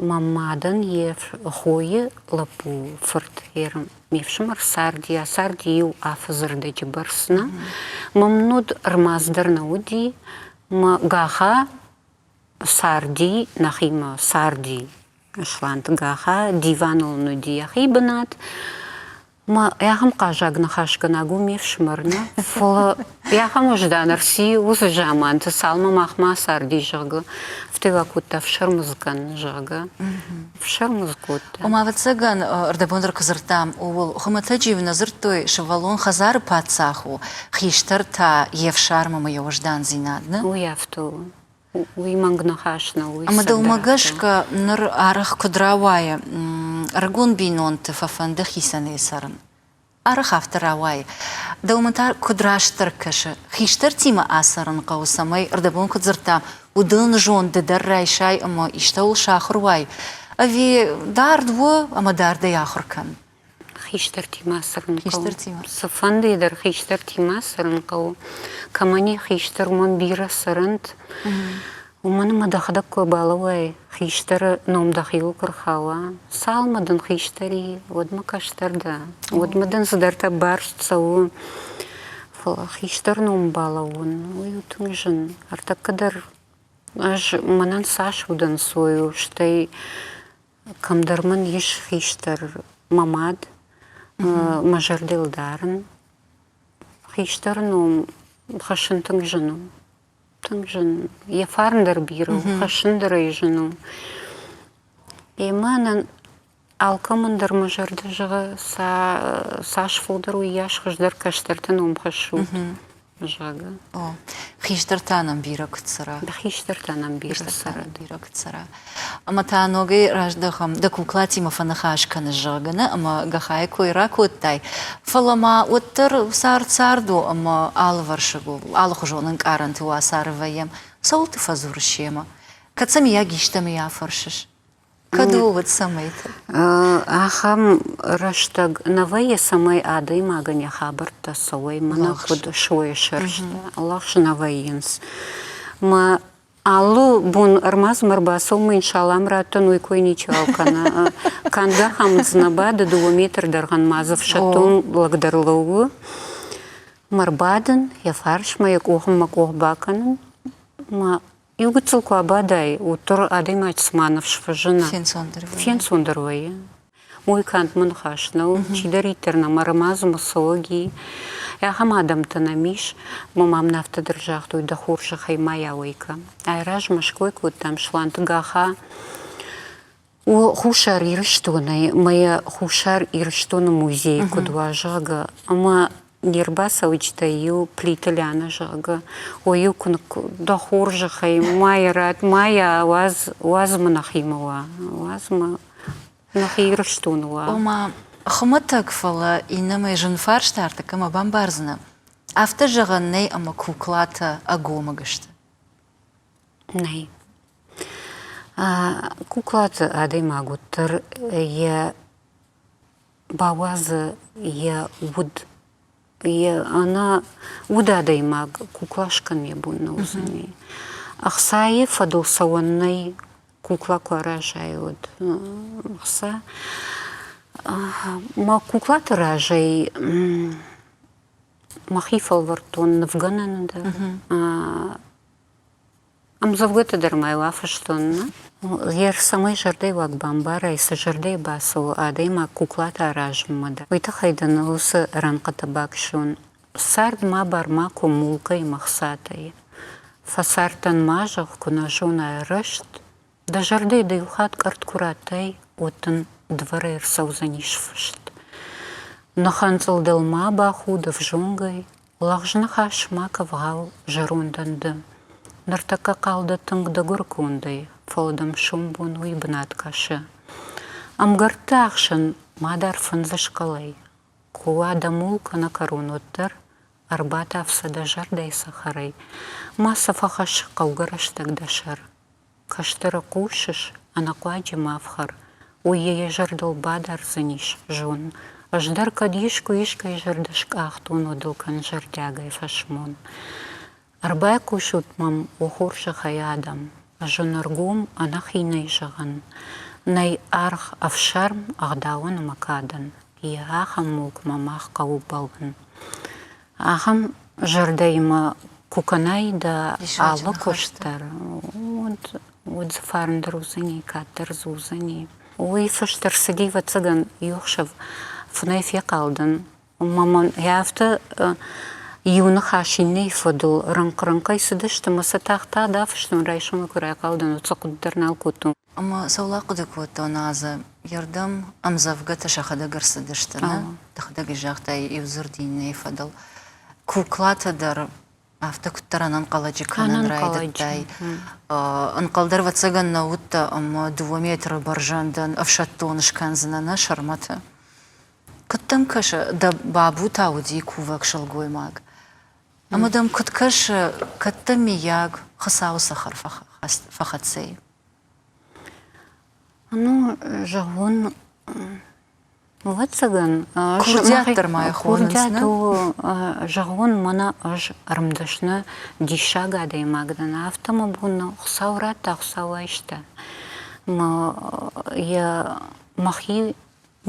[SPEAKER 2] Мӕ мадӕн йӕ хойы лӕппу фырт ме фсымӕр царди, ацарди иу афӕдзы рдӕджы бӕрц нӕ. Мӕм нод ӕрмадз дӕр нӕ уыди. Мӕ Гаха царди нӕхимӕ, царди. Сланты Гаха диваныл ын уыди йӕхи бынат. Ма ахӕм хъазаг ныхасгӕнӕг у ме фсымӕр, нӕ? Фӕлӕ ахӕм уӕздан ӕрци уыцы заманты, цалынмӕ махмӕ царди, зӕгъгӕ, афтӕ кодта ӕфсӕрмыдз кӕн, зӕгъгӕ. Ӕфсӕрмыдз кодта.
[SPEAKER 1] Ома, ӕвӕццӕгӕн, ӕрдӕбон дӕр куы дзырдтам, ууыл хуымӕтӕджы-иу нӕ дзырдтой, сывӕллон хӕдзары паддзах у, хистӕр та йе фсарм ӕмӕ йӕ уӕздандзинад, нӕ?
[SPEAKER 2] Уый афтӕ у. Уый мӕнг ныхас нӕу. Уый
[SPEAKER 1] Ӕмӕ дӕумӕ гӕсгӕ ныр арӕх куыд рауайы, ӕрыгон бинонты фӕфӕнды хицӕнӕй цӕрын. Арӕх афтӕ рауайы. Дӕумӕ та куыд растдӕр кӕсы, хистӕртимӕ ацӕрын хъӕуы, цӕмӕй, ӕрдӕбон куыд дзырдтам, уыдон зонд ды дӕр райсай ӕмӕ истӕуыл сахуыр уай, ӕви дард у ӕмӕ дардӕй ахуыр кӕн?
[SPEAKER 2] Хистӕртимӕ цӕрын хъӕуы. Цыфӕнды дӕр хистӕртимӕ цӕрын хъӕуы. Кӕмӕн и хистӕр, уымӕн бирӕ цӕрӕнт. Уымӕн ӕмӕ дӕхӕдӕг куы балӕууай, хистӕры ном дӕхиуыл куы рхауа, цалынмӕ дын хистӕр и, уӕдмӕ кӕстӕр дӕ, уӕдмӕ дын цыдӕртӕ барст цӕуы. Фӕлӕ хистӕр ном балӕууын, уый у тынг зын. Ӕртӕккӕ дӕр ӕз мӕнӕн цас удӕнцой у, стӕй Кӕмдӕр мын ис хистӕр мӕ мад, мӕ зӕрдыл дарын. Хистӕры ном хӕссын тынг зын у. Тынг зын. Йӕ фарн дӕр бирӕ у, хӕссын дӕр ӕй зын у. Ӕмӕ нын алкӕмӕн дӕр мӕ зӕрдӕ зӕгъы, цас фылдӕр, уыйас хуыздӕр кӕстӕрты ном хӕссут. зӕгъгӕ.
[SPEAKER 1] О, хистӕртӕ нӕм бирӕ куы цӕра.
[SPEAKER 2] Хистӕртӕ нӕм бирӕ цӕра.
[SPEAKER 1] Бирӕ куы цӕра. Ӕмӕ та ногӕй раздӕхӕм, дӕ куклатимӕ фӕныхас кӕныс, зӕгъгӕ, нӕ, ӕмӕ Гахайы кой ракодтай. Фӕлӕ ма уӕддӕр цард цард у ӕмӕ алывӕрсыг у, алыхуызон ӕнкъарӕнты уацары вӕййӕм. Цӕуылты фӕдзурыс семӕ? Кӕд сӕ миййаг истӕмӕй афӕрсыс? Кӕд у, уӕд цӕмӕйты?
[SPEAKER 2] Ахӕм рӕстӕг нӕ вӕййы, цӕмӕй адӕймагӕн йӕ хабӕрттӕ цӕуой, мӕнӕ куыд суой сӕрста, лӕгъз нӕ вӕййынц. Мӕ алы бон ӕрмадзмӕ ӕрбацӕуынмӕ йын салам раттын, уый кой ничиуал кӕны. Канд ахӕм нӕ бады, дыууӕ метры дӕргъӕн ма дзы ӕфсӕддон лӕг дӕр лӕууы. Мӕ рбадын, йӕ фарсмӕ йӕ къухын мӕ къух бакӕнын, мӕ Иу гыццыл куы абадай, уӕддӕр адӕймаджы цыма ныфс фӕзыны.
[SPEAKER 1] Фенцондӕр вӕййы.
[SPEAKER 2] Фенцондӕр вӕййы. Уый канд мӕ ныхас нӕу, чидӕриддӕр нӕм ӕрмадзы мысологи, ахӕм адӕмтӕ нӕм ис. Мӕ мам нын афтӕ дӕр загътой, дӕ хорзӕхӕй ма йӕ ауӕй кӕн. Айразмӕ ской кодтам Сланты Гаха у Хуссар Ирыстонӕй мӕ йӕ Хуссар Ирыстоны музейы куыд уа, зӕгъгӕ, ӕмӕ не рбацӕуджытӕй иу Плиты Лянӕ, зӕгъгӕ, ой-иу куы дӕ хорзӕхӕй, ма йӕ ратт, ма йӕ уадз, уадз мӕ нӕхимӕ уа, уадз мӕ нӕхи Ирыстоны уа.
[SPEAKER 1] Ома, хуымӕтӕг, фӕлӕ иннӕмӕй зын фарста ӕртыккӕмӕ бамбардзынӕ. Афтӕ зӕгъӕн нӕй, ӕмӕ куклатӕ ӕгомыг сты.
[SPEAKER 2] Нӕй. Куклаты адӕймаг уӕддӕр йӕ бауадзы йӕ уд, йӕ ӕнӕ уд адӕймаг кукла скӕнын йӕ бон нӕ уыдзӕни. Ӕхцайы фӕдыл цӕуӕн нӕй, кукла куы аразай, уӕд ӕхца. Мӕ куклаты разӕй мӕхи фӕлвӕрдтон нывгӕнӕны дӕр. Ӕмдзӕвгӕтӕ дӕр ма йыл афыстон, нӕ? Йе цӕмӕй зӕрдӕйы уаг бамбарай, цы зӕрдӕйы бацӕуы адӕймаг куклатӕ аразынмӕ дӕр, уый тыххӕй дын уыцы рӕнхъытӕ бакӕсон. Цард ма бар макуы мулкӕй ӕмӕ хцатӕй. Фӕцардтӕн ма зӕгъ, куы нӕ зонай рӕзт, дӕ зӕрдӕйы дӕ иу хатт къӕртт куы радтай, уӕд дын дывӕрӕй ӕрцӕудзӕнис фыст. Ныхӕнцъылдыл ма бахуд ӕвзонгӕй, Лӕгъз ныхас ма кӕвгъау зӕрондӕн ды. Ныртӕккӕ хъал дӕ тынг дӕ гуыркондӕй, фӕлӕ дӕм сомбон уый бынат кӕсы. Ӕмгӕртты ӕхсӕн ма дӕр фындзысхъӕлӕй, куы уа дӕ мулк ӕнӕкӕрон, уӕддӕр ӕрбатав сӕ дӕ зӕрдӕйы цӕхӕрӕй, ма сӕ фӕхӕсс хъӕугӕ рӕстӕг дӕ сӕр. Кӕстӕры хъусыс, ӕнӕхъуаджы ма фхӕр, уый йӕ йӕ зӕрдыл бадардзӕнис, зон. Ӕз дӕр кӕд искуы искӕй зӕрдӕ скъахтон, уӕд ыл кӕн зӕрдиагӕй фӕсмон. Ӕрбайхъусут мӕм, о хорзӕхӕй адӕм, ӕз уын ӕргом, ӕнӕхинӕй зӕгъын, нӕй аргъ ӕфсарм, ӕгъдауӕн ӕмӕ кадӕн, йе ахӕм мулкмӕ мах хъӕуы бӕллын. Ахӕм зӕрдӕимӕ куы кӕнай дӕ алы куыст дӕр, уӕд, уӕд дзы фарн дӕр уыдзӕни, кад дӕр дзы уыдзӕни. Уый фыст ӕрцыди, ӕвӕццӕгӕн, иу ӕхсӕв фынӕй фехъал дӕн. Ӕмӕ мӕн афтӕ иу ныхас иннӕйы фӕдыл рӕнхъ-рӕнхъӕй цыдысты ӕмӕ сӕ тагъд-тагъд афыстон, райсомӕй куы райхъал дӕн, уӕд сӕ хъуыды дӕр нал кодтон.
[SPEAKER 1] Ӕмӕ цӕуыл ахъуыды кодтон, Азӕ, йе рдӕм ӕмдзӕвгӕтӕ сӕхӕдӕг ӕрцыдысты, нӕ? Дӕхӕдӕг ӕй загътай иу дзырд иннӕйы фӕдыл. Куклатӕ дӕр афтӕ куыддӕр ӕнӕнхъӕлӕджы кӕнын райдыдтай. Ӕнхъӕл дӕр, ӕвӕццӕгӕн, нӕ уыдтӕ ӕмӕ дыууӕ метры бӕрзӕндӕн ӕфсӕддон скӕндзынӕ нӕ сӕрмӕты. Куыд дӕм кӕсы, дӕ бабу та уыди кувӕг сылгоймаг. Ӕмӕ дӕм куыд кӕсы, кӕд дӕм, миййаг, Хуыцауы цӕхӕр фӕхӕццӕ и?
[SPEAKER 2] Ну, зӕгъон, ӕвӕццӕгӕн,
[SPEAKER 1] Курдиат дӕр ма йӕ хонынц,
[SPEAKER 2] курдиат у, зӕгъон, мӕнӕ ӕз ӕрмдӕсны диссаг адӕймаг дӕн, афтӕ мӕ бон нӕу. Хуыцау радта, Хуыцау айста. Мӕ йӕ мӕхи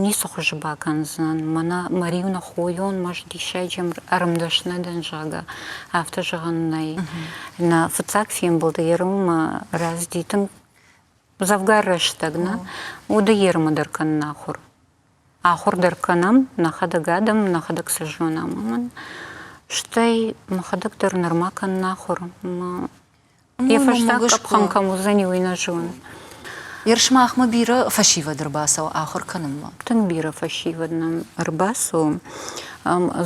[SPEAKER 2] ницы хуызы бакӕндзынӕн, мӕнӕ мӕ риу ныххойон, мӕ ӕз диссаджы ӕрмдӕсны дӕн, зӕгъгӕ, афтӕ зӕгъӕн нӕй. Нӕ фыццаг фембӕлды ерыммӕ рацыди тынг дзӕвгар рӕстӕг, нӕ уды ерымы дӕр кӕнын ахуыр. Ахуыр дӕр кӕнӕм, нӕхӕдӕг адӕм, нӕхӕдӕг цы зонӕм, уымӕн. Стӕй мӕхӕдӕг дӕр нырма кӕнын ахуыр. Йӕ фӕстаг къӕпхӕн кӕм уыдзӕни, уый нӕ зоны.
[SPEAKER 1] Ер сымахмӕ бирӕ фӕсивӕд ӕрбацӕуы ахуыр кӕнынмӕ?
[SPEAKER 2] Тынг бирӕ фӕсивӕд нӕм ӕрбацӕуы.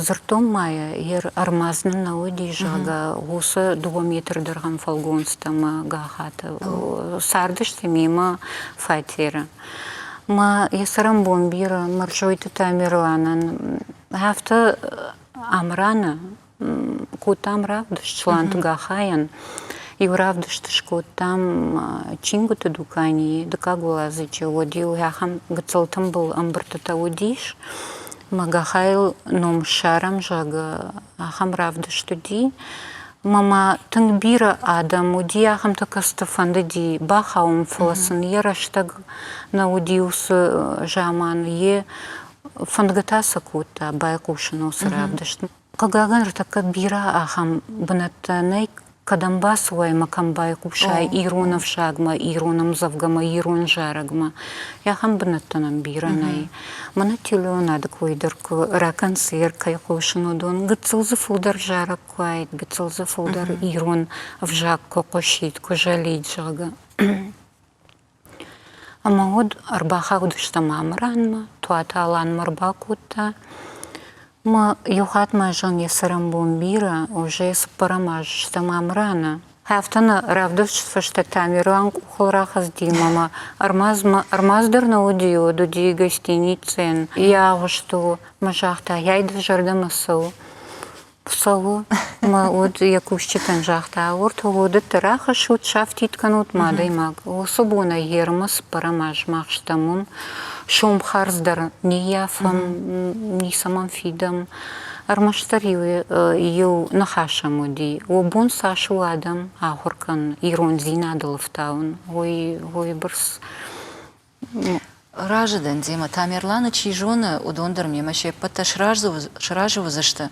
[SPEAKER 2] Дзырдтон ма йӕ, ер ӕрмадз нын нӕ уыди, зӕгъгӕ, уыцы дыууӕ метры дӕргъӕн фӕлгонцтӕ ӕмӕ гӕххӕты. Цардысты мемӕ фатеры. Мӕ йӕ цӕрӕнбон бирӕ Мӕрзойты Тамерланӕн афтӕ Амраны кодтам равдыст Сланты Гахайӕн. Иу равдыст скодтам чингуыты дуканийы дыккаг уӕладзыджы, уӕд-иу ахӕм гыццыл тымбыл ӕмбырдтытӕ уыдис. Мӕ Гахайыл ном ссарӕм, зӕгъгӕ, ахӕм равдыст уыди. Мӕ ма тынг бирӕ адӕм уыди, ахӕмтӕ кӕцыты фӕндыди бахауын, фӕлӕ сын йӕ рӕстӕг нӕ уыди уыцы заман, йе фӕндгӕ та сӕ кодта байхъусын уыцы равдыстмӕ. Хъыгагӕн, ныртӕккӕ бирӕ ахӕм бынӕттӕ нӕй, кӕдӕм бацӕуай ӕмӕ кӕм байхъусай ирон ӕвзагмӕ, ирон ӕмдзӕвгӕмӕ, ирон зарӕгмӕ. Ахӕм бынӕттӕ нӕм бирӕ нӕй. Мӕнӕ телеуынады кой дӕр куы раконцерт кӕй хъусын, уыдон гыццыл дзы фылдӕр зарӕг куы уаид, гыццыл дзы фылдӕр ирон ӕвзаг куы хъуысид, куы зӕлид, зӕгъгӕ. Ӕмӕ уӕд ӕрбахаудыстӕм Амыранмӕ, Туаты Аланмӕ ӕрбакодта. Мӕ иу хатт ма зӕгъын, йӕ цӕрӕнбон бирӕ, уже цыппӕрӕм аз стӕм Амыраны. Афтӕ нӕ равдыст фӕстӕ Тамерлан къухыл рахӕцыди ӕмӕ ма ӕрмадзмӕ, ӕрмадз дӕр нӕ уыди, уӕд уыди гостиницӕйӕн йӕ агъуыст у. Мӕ загъта, йай дӕ зӕрдӕмӕ цӕуы. Цӕуы мӕ уӕд йӕ кусджытӕн загъта, уӕртӕ уӕдӕттӕ рахӕссут, сафтид кӕнут мӕ адӕймаг. Уыцы бонӕй ермӕ цыппӕрӕм аз мах стӕм уым. Сом хардз дӕр не ййафӕм, ницӕмӕн фидӕм. Ӕрмӕстдӕр иу ныхас ӕм уыди: Уӕ бон цас у адӕм ахуыр кӕнын, ирондзинадыл ӕфтауын, уый уыйбӕрц.
[SPEAKER 1] Разы дӕн демӕ. Тамерланы чи зоны, уыдон дӕр мемӕ се ппӕт дӕр сразы уыдзысты.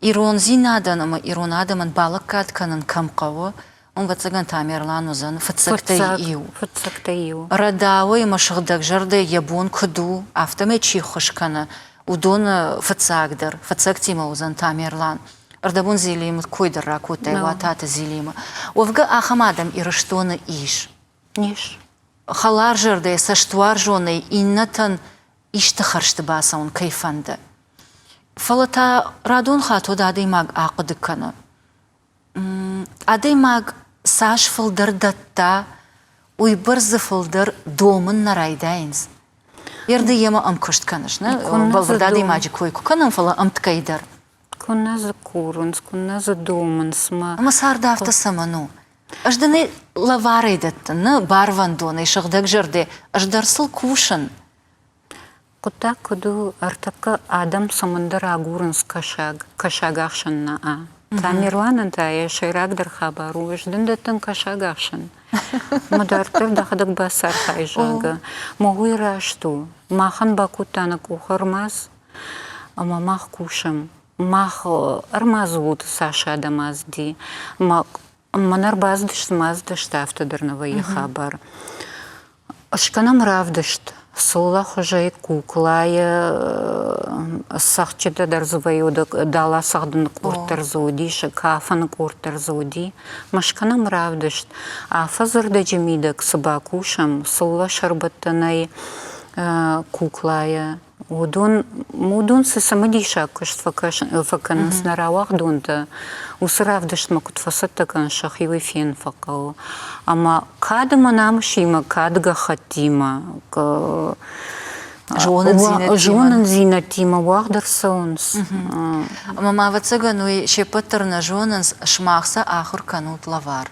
[SPEAKER 1] Ирондзинадӕн ӕмӕ ирон адӕмӕн балӕггад кӕнын кӕм хъӕуы, уым, ӕвӕццӕгӕн, Тамерлан уыдзӕн фыццӕгтӕй иу.
[SPEAKER 2] Фыццӕгтӕй иу.
[SPEAKER 1] Рӕдауӕй ӕмӕ сыгъдӕгзӕрдӕ йӕ бон куыд у, афтӕмӕй чи ххуыс кӕны, уыдоны фыццагдӕр, фыццӕгтимӕ уыдзӕн Тамерлан. Ӕрдӕбон Зелимы кой дӕр ракодтай, Уататы Зелимы. Уӕвгӕ ахӕм адӕм Ирыстоны ис.
[SPEAKER 2] Ис.
[SPEAKER 1] Хӕларзӕрдӕ, цӕстуарзонӕй иннӕтӕн исты хӕрзты бацӕуын кӕй фӕнды. Фӕлӕ та радон хатт уӕд адӕймаг ахъуыды кӕны. Адӕймаг цас фылдӕр дӕтта, уыйбӕрц дзы фылдӕр домын нӕ райдайынц. Ерды йемӕ ӕмкуыст кӕныс, нӕ? Бӕлвырд адӕймаджы кой куы кӕнӕм, фӕлӕ ӕмткӕй дӕр.
[SPEAKER 2] Куыннӕ дзы курынц, куыннӕ дзы домынц мӕ.
[SPEAKER 1] Ӕмӕ цард афтӕ цӕмӕн у? Ӕз дын ӕй лӕварӕй дӕттын, нӕ барвӕндонӕй, сыгъдӕгзӕрдӕ, ӕз дӕр сыл кусын.
[SPEAKER 2] Хъуыддаг куыд у, ӕртӕккӕ адӕм цӕмӕндӕр агурынц кӕсаг, кӕсагахсӕн нӕ. Тамерланӕн та йӕ сӕйрагдӕр хабар у, ӕз дын дӕттын кӕсагахсӕн. Мӕ дарддӕр дӕхӕдӕг бацархай, зӕгъгӕ. Мӕ уый раст у. Махӕн бакодта нӕ къух ӕрмадз, ӕмӕ мах кусӕм. Мах ӕрмадзы уылты цас адӕм ацыди, мӕ Мӕн ӕрбацыдысты, ма ацыдысты, афтӕ дӕр нӕ вӕййы хабар. Скӕнӕм равдыст цыллӕ хуызӕй куклайы цӕгъдджытӕ дӕр дзы вӕййы, дала цӕгъдыны къорд дӕр дзы уыди, кафыны къорд дӕр дзы уыди. Ма скӕнӕм равдыст. Афӕдзы рдӕджы мидӕг цы бакусӕм, цыллӕ сӕрбӕттӕнӕй куклайы Уыдон, уыдон цы цымыдисаг куыст фӕкӕнынц нӕ рауагъдонтӕ, уыцы равдыстмӕ куыд фӕцӕттӕ кӕнынц, сӕхи уый фенын фӕхъӕуы. Ӕмӕ кад ӕмӕ намысимӕ, кад гӕххӕттимӕ, зонындзинӕдтимӕ уагъд ӕрцӕуынц.
[SPEAKER 1] Ӕмӕ ма, ӕвӕццӕгӕн, уый се ппӕт дӕр нӕ зонынц, сымах сӕ ахуыр кӕнут лӕвар.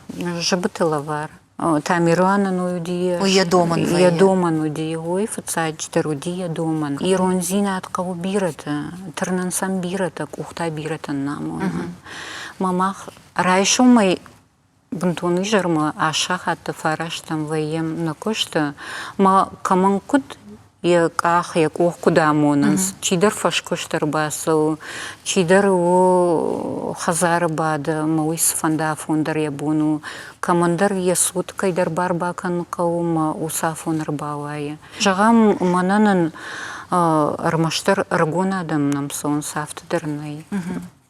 [SPEAKER 2] Зыбыты лӕвар. Тамерланӕн уыди
[SPEAKER 1] йӕ домӕн
[SPEAKER 2] йӕ домӕн уыди, уый фыццаджыдӕр уыди йӕ домӕн. Ирондзинад хъӕуы бирӕтӕ, тырнын сӕм бирӕтӕ, къухтӕ бирӕтӕн нӕ амоны. Мӕ мах райсомӕй бынтон изӕрмӕ аст сахатты фарастӕм вӕййӕм нӕ куысты, мӕ кӕмӕн куыд йӕ къах, йӕ къух куыд амонынц. Чидӕр фӕскуыст ӕрбацӕуы, чидӕр у хӕдзары бады ӕмӕ уый цыфӕнды афон дӕр йӕ бон у. Кӕмӕндӕр йӕ цот кӕйдӕр бар бакӕнын хъӕуы ӕмӕ уыцы афон ӕрбауайы. Зӕгъӕм, мӕнӕн ын ӕрмӕстдӕр ӕрыгон адӕм нӕм цӕуынц, афтӕ дӕр нӕй.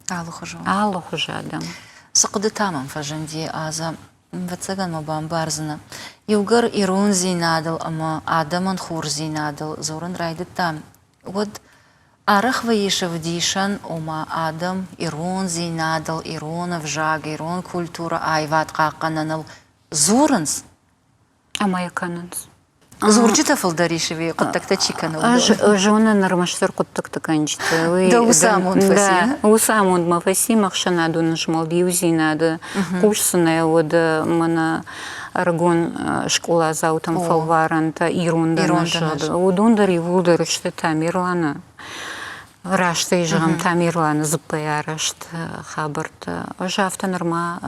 [SPEAKER 1] Алыхуызон.
[SPEAKER 2] Алыхуызы адӕм.
[SPEAKER 1] Цы хъуыдытӕ мӕм фӕзынди, Азӕ, Ӕвӕццӕгӕн мӕ бамбардзынӕ. Иугӕр ирондзинадыл ӕмӕ адӕмӕн хорздзинадыл дзурын райдыдтам, уӕд арӕх вӕййыс ӕвдисӕн, ома адӕм ирондзинадыл, ирон ӕвзаг, ирон культурӕ, аивад хъахъхъӕныныл дзурынц.
[SPEAKER 2] Ӕмӕ йӕ кӕнынц.
[SPEAKER 1] Дзурджытӕ фылдӕр ис ӕви хъуыддӕгтӕ чи кӕны, уыдон?
[SPEAKER 2] Ӕз зонын ӕрмӕстдӕр хъуыддӕгты кӕнджыты.
[SPEAKER 1] Дӕ уыцы амонд фӕци?
[SPEAKER 2] Уыцы амонд мӕ фӕци ме хсӕнадон змӕлд иудзинады. Хъусдзынӕ уӕд мӕнӕ ӕрыгон скъоладзаутӕм фӕлварӕнтӕ ирон дӕр Уыдон дӕр иууылдӕр сты Тамерланы. Растӕй зӕгъӕм, Тамерланы дзыппӕй арӕзт хабӕрттӕ. Ӕз афтӕ нырма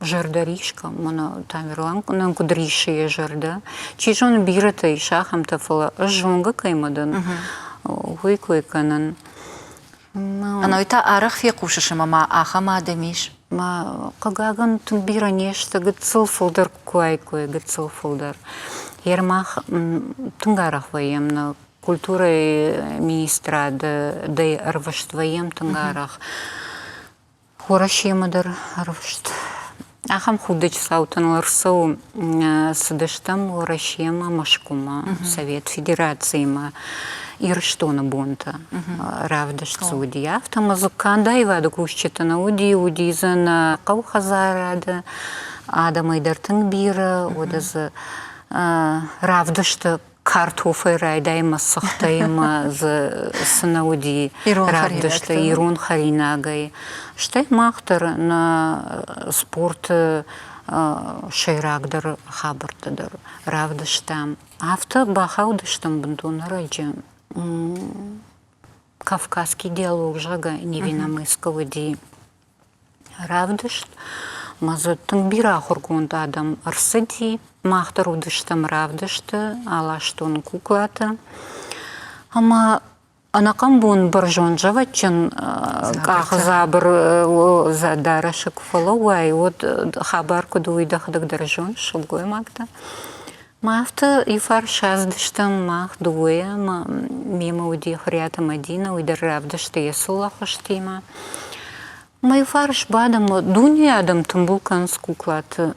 [SPEAKER 2] зӕрдӕ рисгӕ, мӕнӕ Тамерлан нын куыд риссы йӕ зӕрдӕ. Чи зоны, бирӕтӕ ис ахӕмтӕ, фӕлӕ ӕз зонгӕ кӕимӕ дӕн, уый кой кӕнын.
[SPEAKER 1] Ӕнӕуый та арӕх фехъусыс ӕмӕ ма ахӕм адӕм ис?
[SPEAKER 2] Мӕ хъыгагӕн, тынг бирӕ не сты, гыццыл фылдӕр куы уаиккой, гыццыл фылдӕр. Ермах тынг арӕх вӕййӕм нӕ культурӕйы министрады дӕй ӕрвыст вӕййӕм тынг арӕх. Уӕрӕсемӕ дӕр ӕрвыст. Ахӕм худӕджы цаутӕн ӕрцӕуы цыдыстӕм Уӕрӕсемӕ, Мӕскуымӕ, Совет Федерациимӕ Ирыстоны бонтӕ равдыст дзы уыди. Афтӕ ӕмӕ дзы канд аивады кусджытӕ нӕ уыди, уыди дзы нӕ хъӕухӕдзарады адӕмӕй дӕр тынг бирӕ, уӕдӕ дзы равдысты. Картофӕй райдай ӕмӕ цыхтӕй ӕмӕ дзы цы нӕ уыди равдысты ирон хӕринагӕй. Стӕй мах дӕр нӕ спорты сӕйрагдӕр хабӕрттӕ дӕр равдыстам. Афтӕ бахаудыстӕм бынтон ӕрӕджы. Кавказский диалог, зӕгъгӕ, Невинномысскы уыди равдыст. Ӕмӕ дзы тынг бирӕ ахуыргонд адӕм ӕрцыди. Мах дӕр уыдыстӕм равдысты, аластон куклатӕ. Ӕмӕ ӕнӕхъӕн бон бӕрзонд зӕвӕтджын къахдзабыр дарӕсы куы фӕлӕууай, уӕд хабар куыд у, уый дӕхӕдӕг дӕр зоныс, сылгоймаг дӕ. Мӕ афтӕ иу фарс ацыдыстӕм мах дыууӕйӕ ӕмӕ мемӕ уыди Хуриаты Мӕдинӕ, уый дӕр равдысты йӕ цыллӕхуызтимӕ. Мӕ иу фарс бадӕм, дунейы адӕм тымбыл кӕнынц куклаты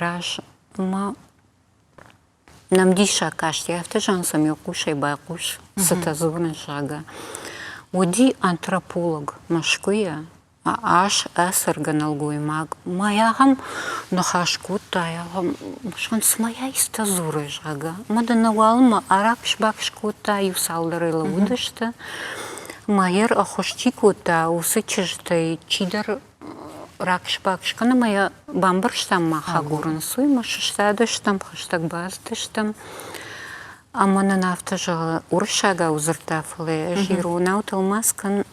[SPEAKER 2] раз ӕмӕ нӕм диссаг касти, афтӕ зӕгъын сӕм иу хъусӕй байхъус, цытӕ дзурынц, зӕгъгӕ. Уыди антрополог Мӕскуыйӕ, ас ацӕргӕ нӕлгоймаг ма ахӕм ныхас кодта, ахӕм цыма йӕ исты дзуры, зӕгъгӕ. Ӕмӕ дын нӕ уалынмӕ аракс-бакс кодта, иу цалдӕрӕй лӕууыдысты. Майор ӕххуыс чи кодта, уыцы чызджытӕй чидӕр ракс-бакс кӕны ӕмӕ йӕ бамбӕрстам мах агурынц, уый ӕмӕ сыстадыстӕм, хӕстӕг бацыдыстӕм. Ӕмӕ нын афтӕ зӕгъы, уырыссагау дзырдта, фӕлӕ ӕз иронау тӕлмац кӕн.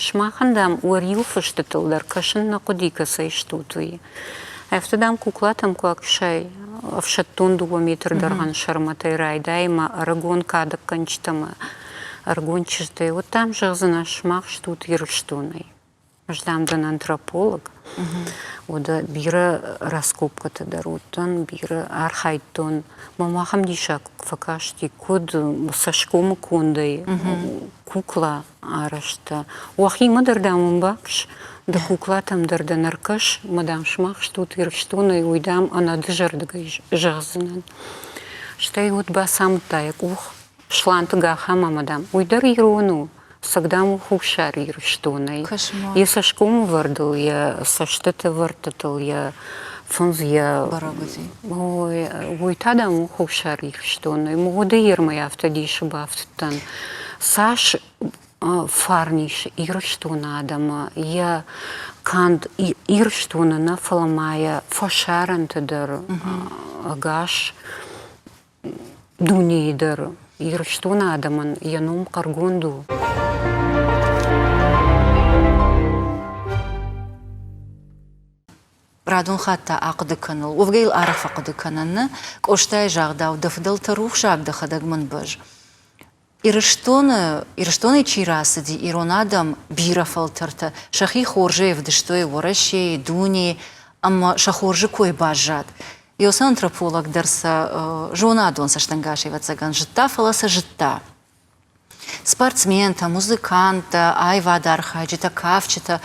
[SPEAKER 2] Сымахӕн, дам, уӕ риуфыстытыл дӕр кӕсын нӕ хъуыди, кӕцӕй стут, уый. Афтӕ, дам, куклатӕм куы акӕсай, ӕфсӕддон дыууӕ метры дӕргъӕн сӕрмӕтӕй райдай ӕмӕ ӕрыгон кадӕггӕнджытӕ ӕмӕ ӕрыгон чызджытӕй, уӕд, дам, зӕгъдзынӕ, сымах стут Ирыстонӕй. Ӕз, дам, дӕн антрополог. Уӕдӕ бирӕ раскопкӕты дӕр уыдтӕн, бирӕ архайдтон. Мӕм ахӕм диссаг фӕкасти, куыд цӕсгомы кондӕй кукла арӕзта. Уӕхимӕ дӕр, дам, уым бакӕс, дӕ куклатӕм дӕр дӕ ӕркӕс, ӕмӕ, дам, сымах стут Ирыстонӕй, уый, дам, ӕнӕдызӕрдыгӕй зӕгъдзынӕн. Стӕй уӕд бацамыдта йӕ къух Сланты Гахам ӕмӕ, дам, уый дӕр ирон у. Цӕг, дам, у Хуссар Ирыстонӕй. Йӕ цӕсгомы вӕрдыл, йӕ цӕстыты вӕрдтытыл, йӕ фындз, йӕ... Ой, уый та, дам, у Хуссар Ирыстонӕй. Мгъуыды ермӕ афтӕ дисы бафтыдтӕн. Цас фарн ис Ирыстоны адӕмы, йӕ канд Ирыстоны нӕ, фӕлӕ ма йӕ фӕсарӕнты дӕр ӕгас дунейы дӕр Ирыстоны адӕмӕн йӕ ном хъӕргонд у.
[SPEAKER 1] Радон хатт та ахъуыды кӕныл, уӕвгӕ йыл арӕх фӕхъуыды кӕнӕн нӕ, Къостайы загъдау, дӕ фыдӕлтӕ рухсаг, дӕхӕдӕг мын бӕз. Ирыстоны, Ирыстонӕй чи рацыди, ирон адӕм бирӕ фӕлтӕртӕ сӕхи хорзӕй ӕвдыстой Уӕрӕсейы, дунейы ӕмӕ сӕ хорзы кой баззад. Иосы антрополог дӕр сӕ зонадон цӕстӕнгас, ӕвӕццӕгӕн, зыдта, фӕлӕ сӕ зыдта. Спортсментӕ, музыканттӕ, аивадархайджытӕ, кафджытӕ,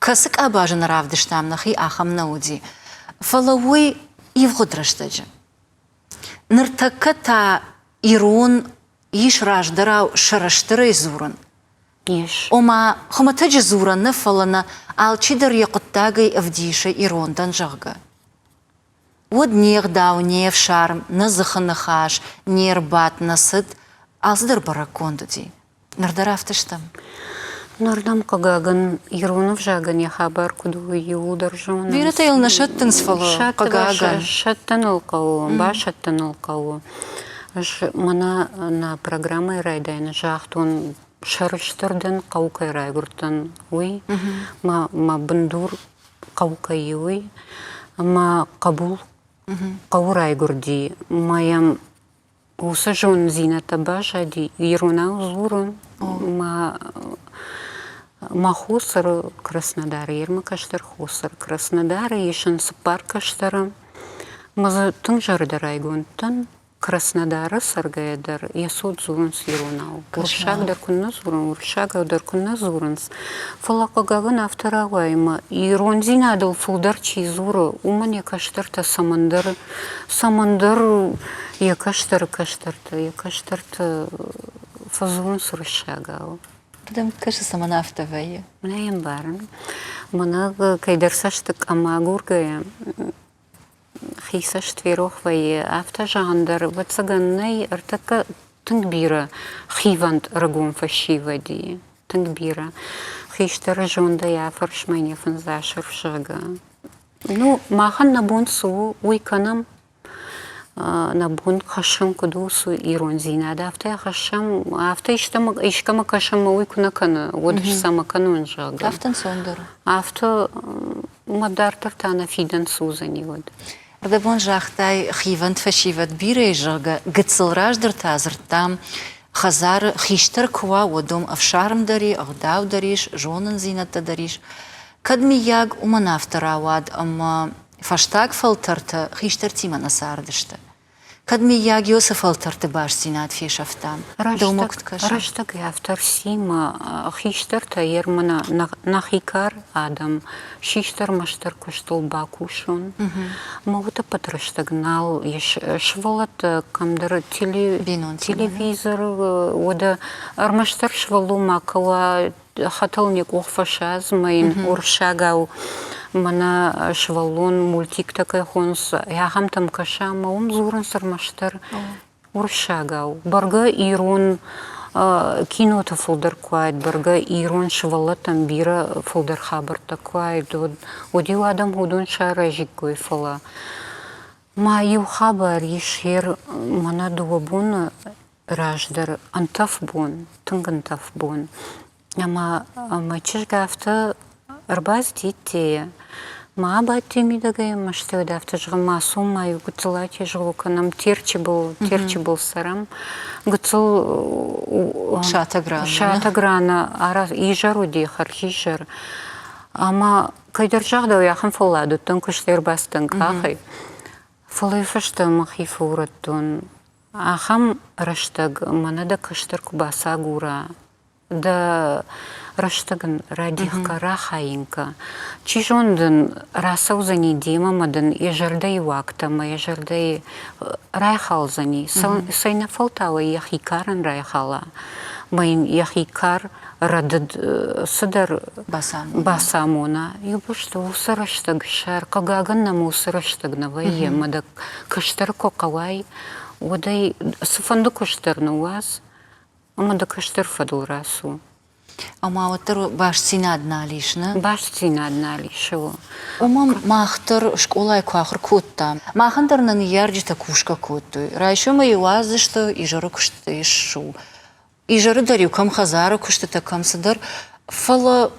[SPEAKER 1] кӕцы къабазы нӕ равдыстам нӕхи, ахӕм нӕ уыди. Фӕлӕ уый ивгъуыд рӕстӕджы. Ныртӕккӕ та ирон ис раздӕрау сӕрыстырӕй дзурын.
[SPEAKER 2] Ис.
[SPEAKER 1] Ома, хуымӕтӕджы дзурӕн нӕ, фӕлӕ нӕ алчидӕр йӕ хъуыддагӕй ӕвдисы ирон дӕн, зӕгъгӕ. Уӕд не гъдау, не фсарм, нӕ дзыхы ныхас, не рбадт, нӕ цыд алцыдӕр бӕрӕггонд уыди. Ныр дӕр афтӕ стӕм.
[SPEAKER 2] Ныр дӕм, хъыгагӕн, ирон ӕвзагӕн йӕ хабар куыд у, иууылдӕр зонынц.
[SPEAKER 1] Бирӕтӕ йыл нӕ сӕттынц, фӕлӕ, хъыгагӕн.
[SPEAKER 2] Сӕттын ыл хъӕуы, басӕттын ыл хъӕуы. Ӕз мӕнӕ нӕ программӕйы райдайӕны загътон, сӕрыстыр дӕн, хъӕуы кӕй райгуырдтӕн, уый. Мӕ, мӕ бындур хъӕу кӕй у, уый. Мӕ хъӕбул хъӕуы райгуырди, мӕ йӕм Уыцы зонындзинӕдтӕ баззади иронау дзурын. Мӕ мӕ хо цӕры Краснодары, йе рмӕ кӕстӕр хо цӕры Краснодары, ис ын цыппар кӕстӕры. Мӕ дзы тынг зӕрдӕрайгонд дӕн. Краснодары цӕргӕйӕ дӕр йӕ цот дзурынц иронау. Уырыссаг дӕр куыннӕ дзурын, уырыссагау дӕр куыннӕ дзурынц. Фӕлӕ, хъыгагӕн, афтӕ рауайы ӕмӕ ирондзинадыл фылдӕр чи дзуры, уымӕн йӕ кӕстӕртӕ цӕмӕндӕр цӕмӕндӕр йӕ кӕстӕры кӕстӕртӕ, йӕ кӕстӕртӕ фӕдзурынц уырыссагау.
[SPEAKER 1] Кӕдӕм кӕсы, цӕмӕн афтӕ вӕййы?
[SPEAKER 2] Нӕ йӕ мбарын. Мӕнӕ кӕйдӕр цӕсты къӕм агургӕйӕ. Хи цӕст ферох вӕййы, афтӕ зӕгъӕн дӕр, ӕвӕццӕгӕн, нӕй, ӕртӕккӕ тынг бирӕ хивӕнд ӕрыгон фӕсивӕд и, тынг бирӕ. Хистӕры зондӕй афӕрсмӕ не фындзасӕрф, зӕгъгӕ. Ну, махӕн нӕ бон цы у, уый кӕнӕм. Нӕ бон хӕссын куыд у, цы ирондзинад, афтӕ хӕссӕм, афтӕ искӕмӕ кӕсӕм ӕмӕ уый куы нӕ кӕны, уӕд цӕмӕ кӕнон, зӕгъгӕ.
[SPEAKER 1] Афтӕ ӕнцондӕр у.
[SPEAKER 2] Афтӕ мӕ дарддӕр та нӕ фидӕн цы уыдзӕни, уӕд.
[SPEAKER 1] Рдӕбон загътай, хивӕнд фӕсивӕд бирӕ, зӕгъгӕ, гыццыл раздӕр та дзырдтам, хӕдзары хистӕр куы уа, уӕд уым ӕфсарм дӕр и, ӕгъдау дӕр ис, зонындзинӕдтӕ дӕр ис. Кӕд, мыййаг, уымӕн афтӕ рауад, ӕмӕ фӕстаг фӕлтӕртӕ хистӕртимӕ нӕ цардысты? Кӕд, мыййаг, Иосы фӕлтӕрты бастдзинад фесӕфтам? Дӕумӕ куыд кӕсы?
[SPEAKER 2] Рӕстӕг афтӕ ӕрци-мӕ хистӕртӕ ермӕ нӕхи кар адӕм систӕр-мастӕр куыстыл бакусон. Мӕ утӕппӕт рӕстӕг нал ис. Сывӕллӕттӕ кӕмдӕр телевизор, уӕдӕ ӕрмӕстдӕр сывӕллон ма кӕуа, хӕтӕл не къух фӕсадз мӕ йын уырыссагау мӕнӕ сывӕллон мультиктӕ кӕй хонынц, ахӕмтӕм кӕса ӕмӕ уым дзурынц ӕрмӕстдӕр уырыссагау. Бӕргӕ ирон киноты фылдӕр куы уаид, бӕргӕ ирон сывӕллӕттӕн бирӕ фылдӕр хабӕрттӕ куы уаид, уӕд уӕд-иу адӕм уыдон саразиккой, фӕлӕ ма иу хабар ис, ер мӕнӕ дыууӕ боны раздӕр ӕнтӕф бон, тынг ӕнтӕф бон. Ӕмӕ мӕ чызг афтӕ ӕрбацыди ма абадти мидӕгӕй ӕмӕ стӕй уӕд афтӕ зӕгъы, ма цом ма иу гыццыл атезгъо кӕнӕм, Терчы был, Терчы был цӕрӕм. Гыццыл сатӕг раны изӕр уыди, хӕрзизӕр. Ӕмӕ кӕйдӕр загъдау ахӕм фӕллад уыдтӕн, куыстӕй ӕрбацыдтӕн къахӕй. Фӕлӕ фӕстӕ мӕхи фӕурӕдтон. Ахӕм рӕстӕг мӕнӕ дӕ кӕстӕр куы бацагура, дӕ рӕстӕг ын радих кӕ, рахайын кӕ. Чи зоны дын рацӕудзӕни демӕ ӕмӕ дын йӕ зӕрдӕйы уагтӕ ӕмӕ йӕ зӕрдӕйы райхалдзӕни. Цӕйнӕфӕлтау ӕй йӕхи карӕн райхала ӕмӕ йын йӕхи кар рӕдыд цыдӕр бацамона. Иу бӕсты уыцы рӕстӕг сӕр, хъыгагӕн нӕм уыцы рӕстӕг нӕ вӕййы ӕмӕ дӕ кӕстӕр куы хъӕуай, уӕд ӕй цыфӕнды куыст дӕр ныууадз ӕмӕ дӕ кӕстӕр фӕдыл рацу.
[SPEAKER 1] Ӕмӕ уӕддӕр бастдзинад нал ис, нӕ?
[SPEAKER 2] Бастдзинад нал ис, о.
[SPEAKER 1] Уымӕн мах дӕр скъолайы куы ахуыр кодтам, махӕн дӕр нӕ ныййарджытӕ кусгӕ кодтой. Райсомӕй уадздзысты, изӕры куыстӕй ссу. Изӕры дӕр-иу кӕм хӕдзары куыстытӕ, кӕм цыдӕр, фӕлӕ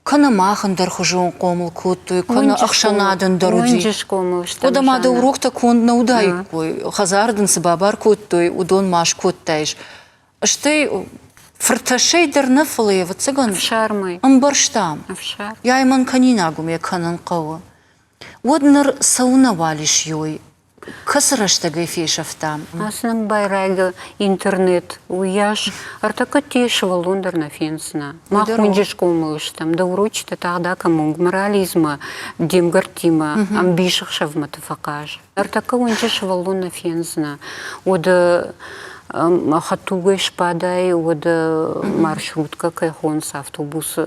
[SPEAKER 1] кӕнӕ мах ӕндӕрхуызон хъомыл кодтой, кӕнӕ ӕхсӕнад ӕндӕр уыди. Уӕд ӕмӕ дӕ уроктӕ конд нӕ уыдаиккой, хӕдзары дын цы бабар кодтой, уыдон ма скодтаис. Стӕй фыртӕссӕй дӕр нӕ, фӕлӕ ӕвӕццӕгӕн ӕмбӕрстам. Йай мӕн кӕнинаг уым йӕ кӕнын хъӕуы. Уӕд ныр цӕуынӕуал ис ёй, Кӕцы рӕстӕгӕй фесӕфтам?
[SPEAKER 2] Ацы нын байрайгӕ интернет, уыйас ӕртӕккӕ сывӕллон дӕр нӕ фендзынӕ. Мах уынджы схъомыл стӕм, дӕ урочытӕ тагъд акӕн морализмӕ, де мгӕрттимӕ ӕмбисӕхсӕвмӕты фӕхъаз. Ӕртӕккӕ уынджы сывӕллон нӕ фендзынӕ. Уӕд хӕдтулгӕ сбадай, уӕд маршруткӕ кӕй хонынц автобусы,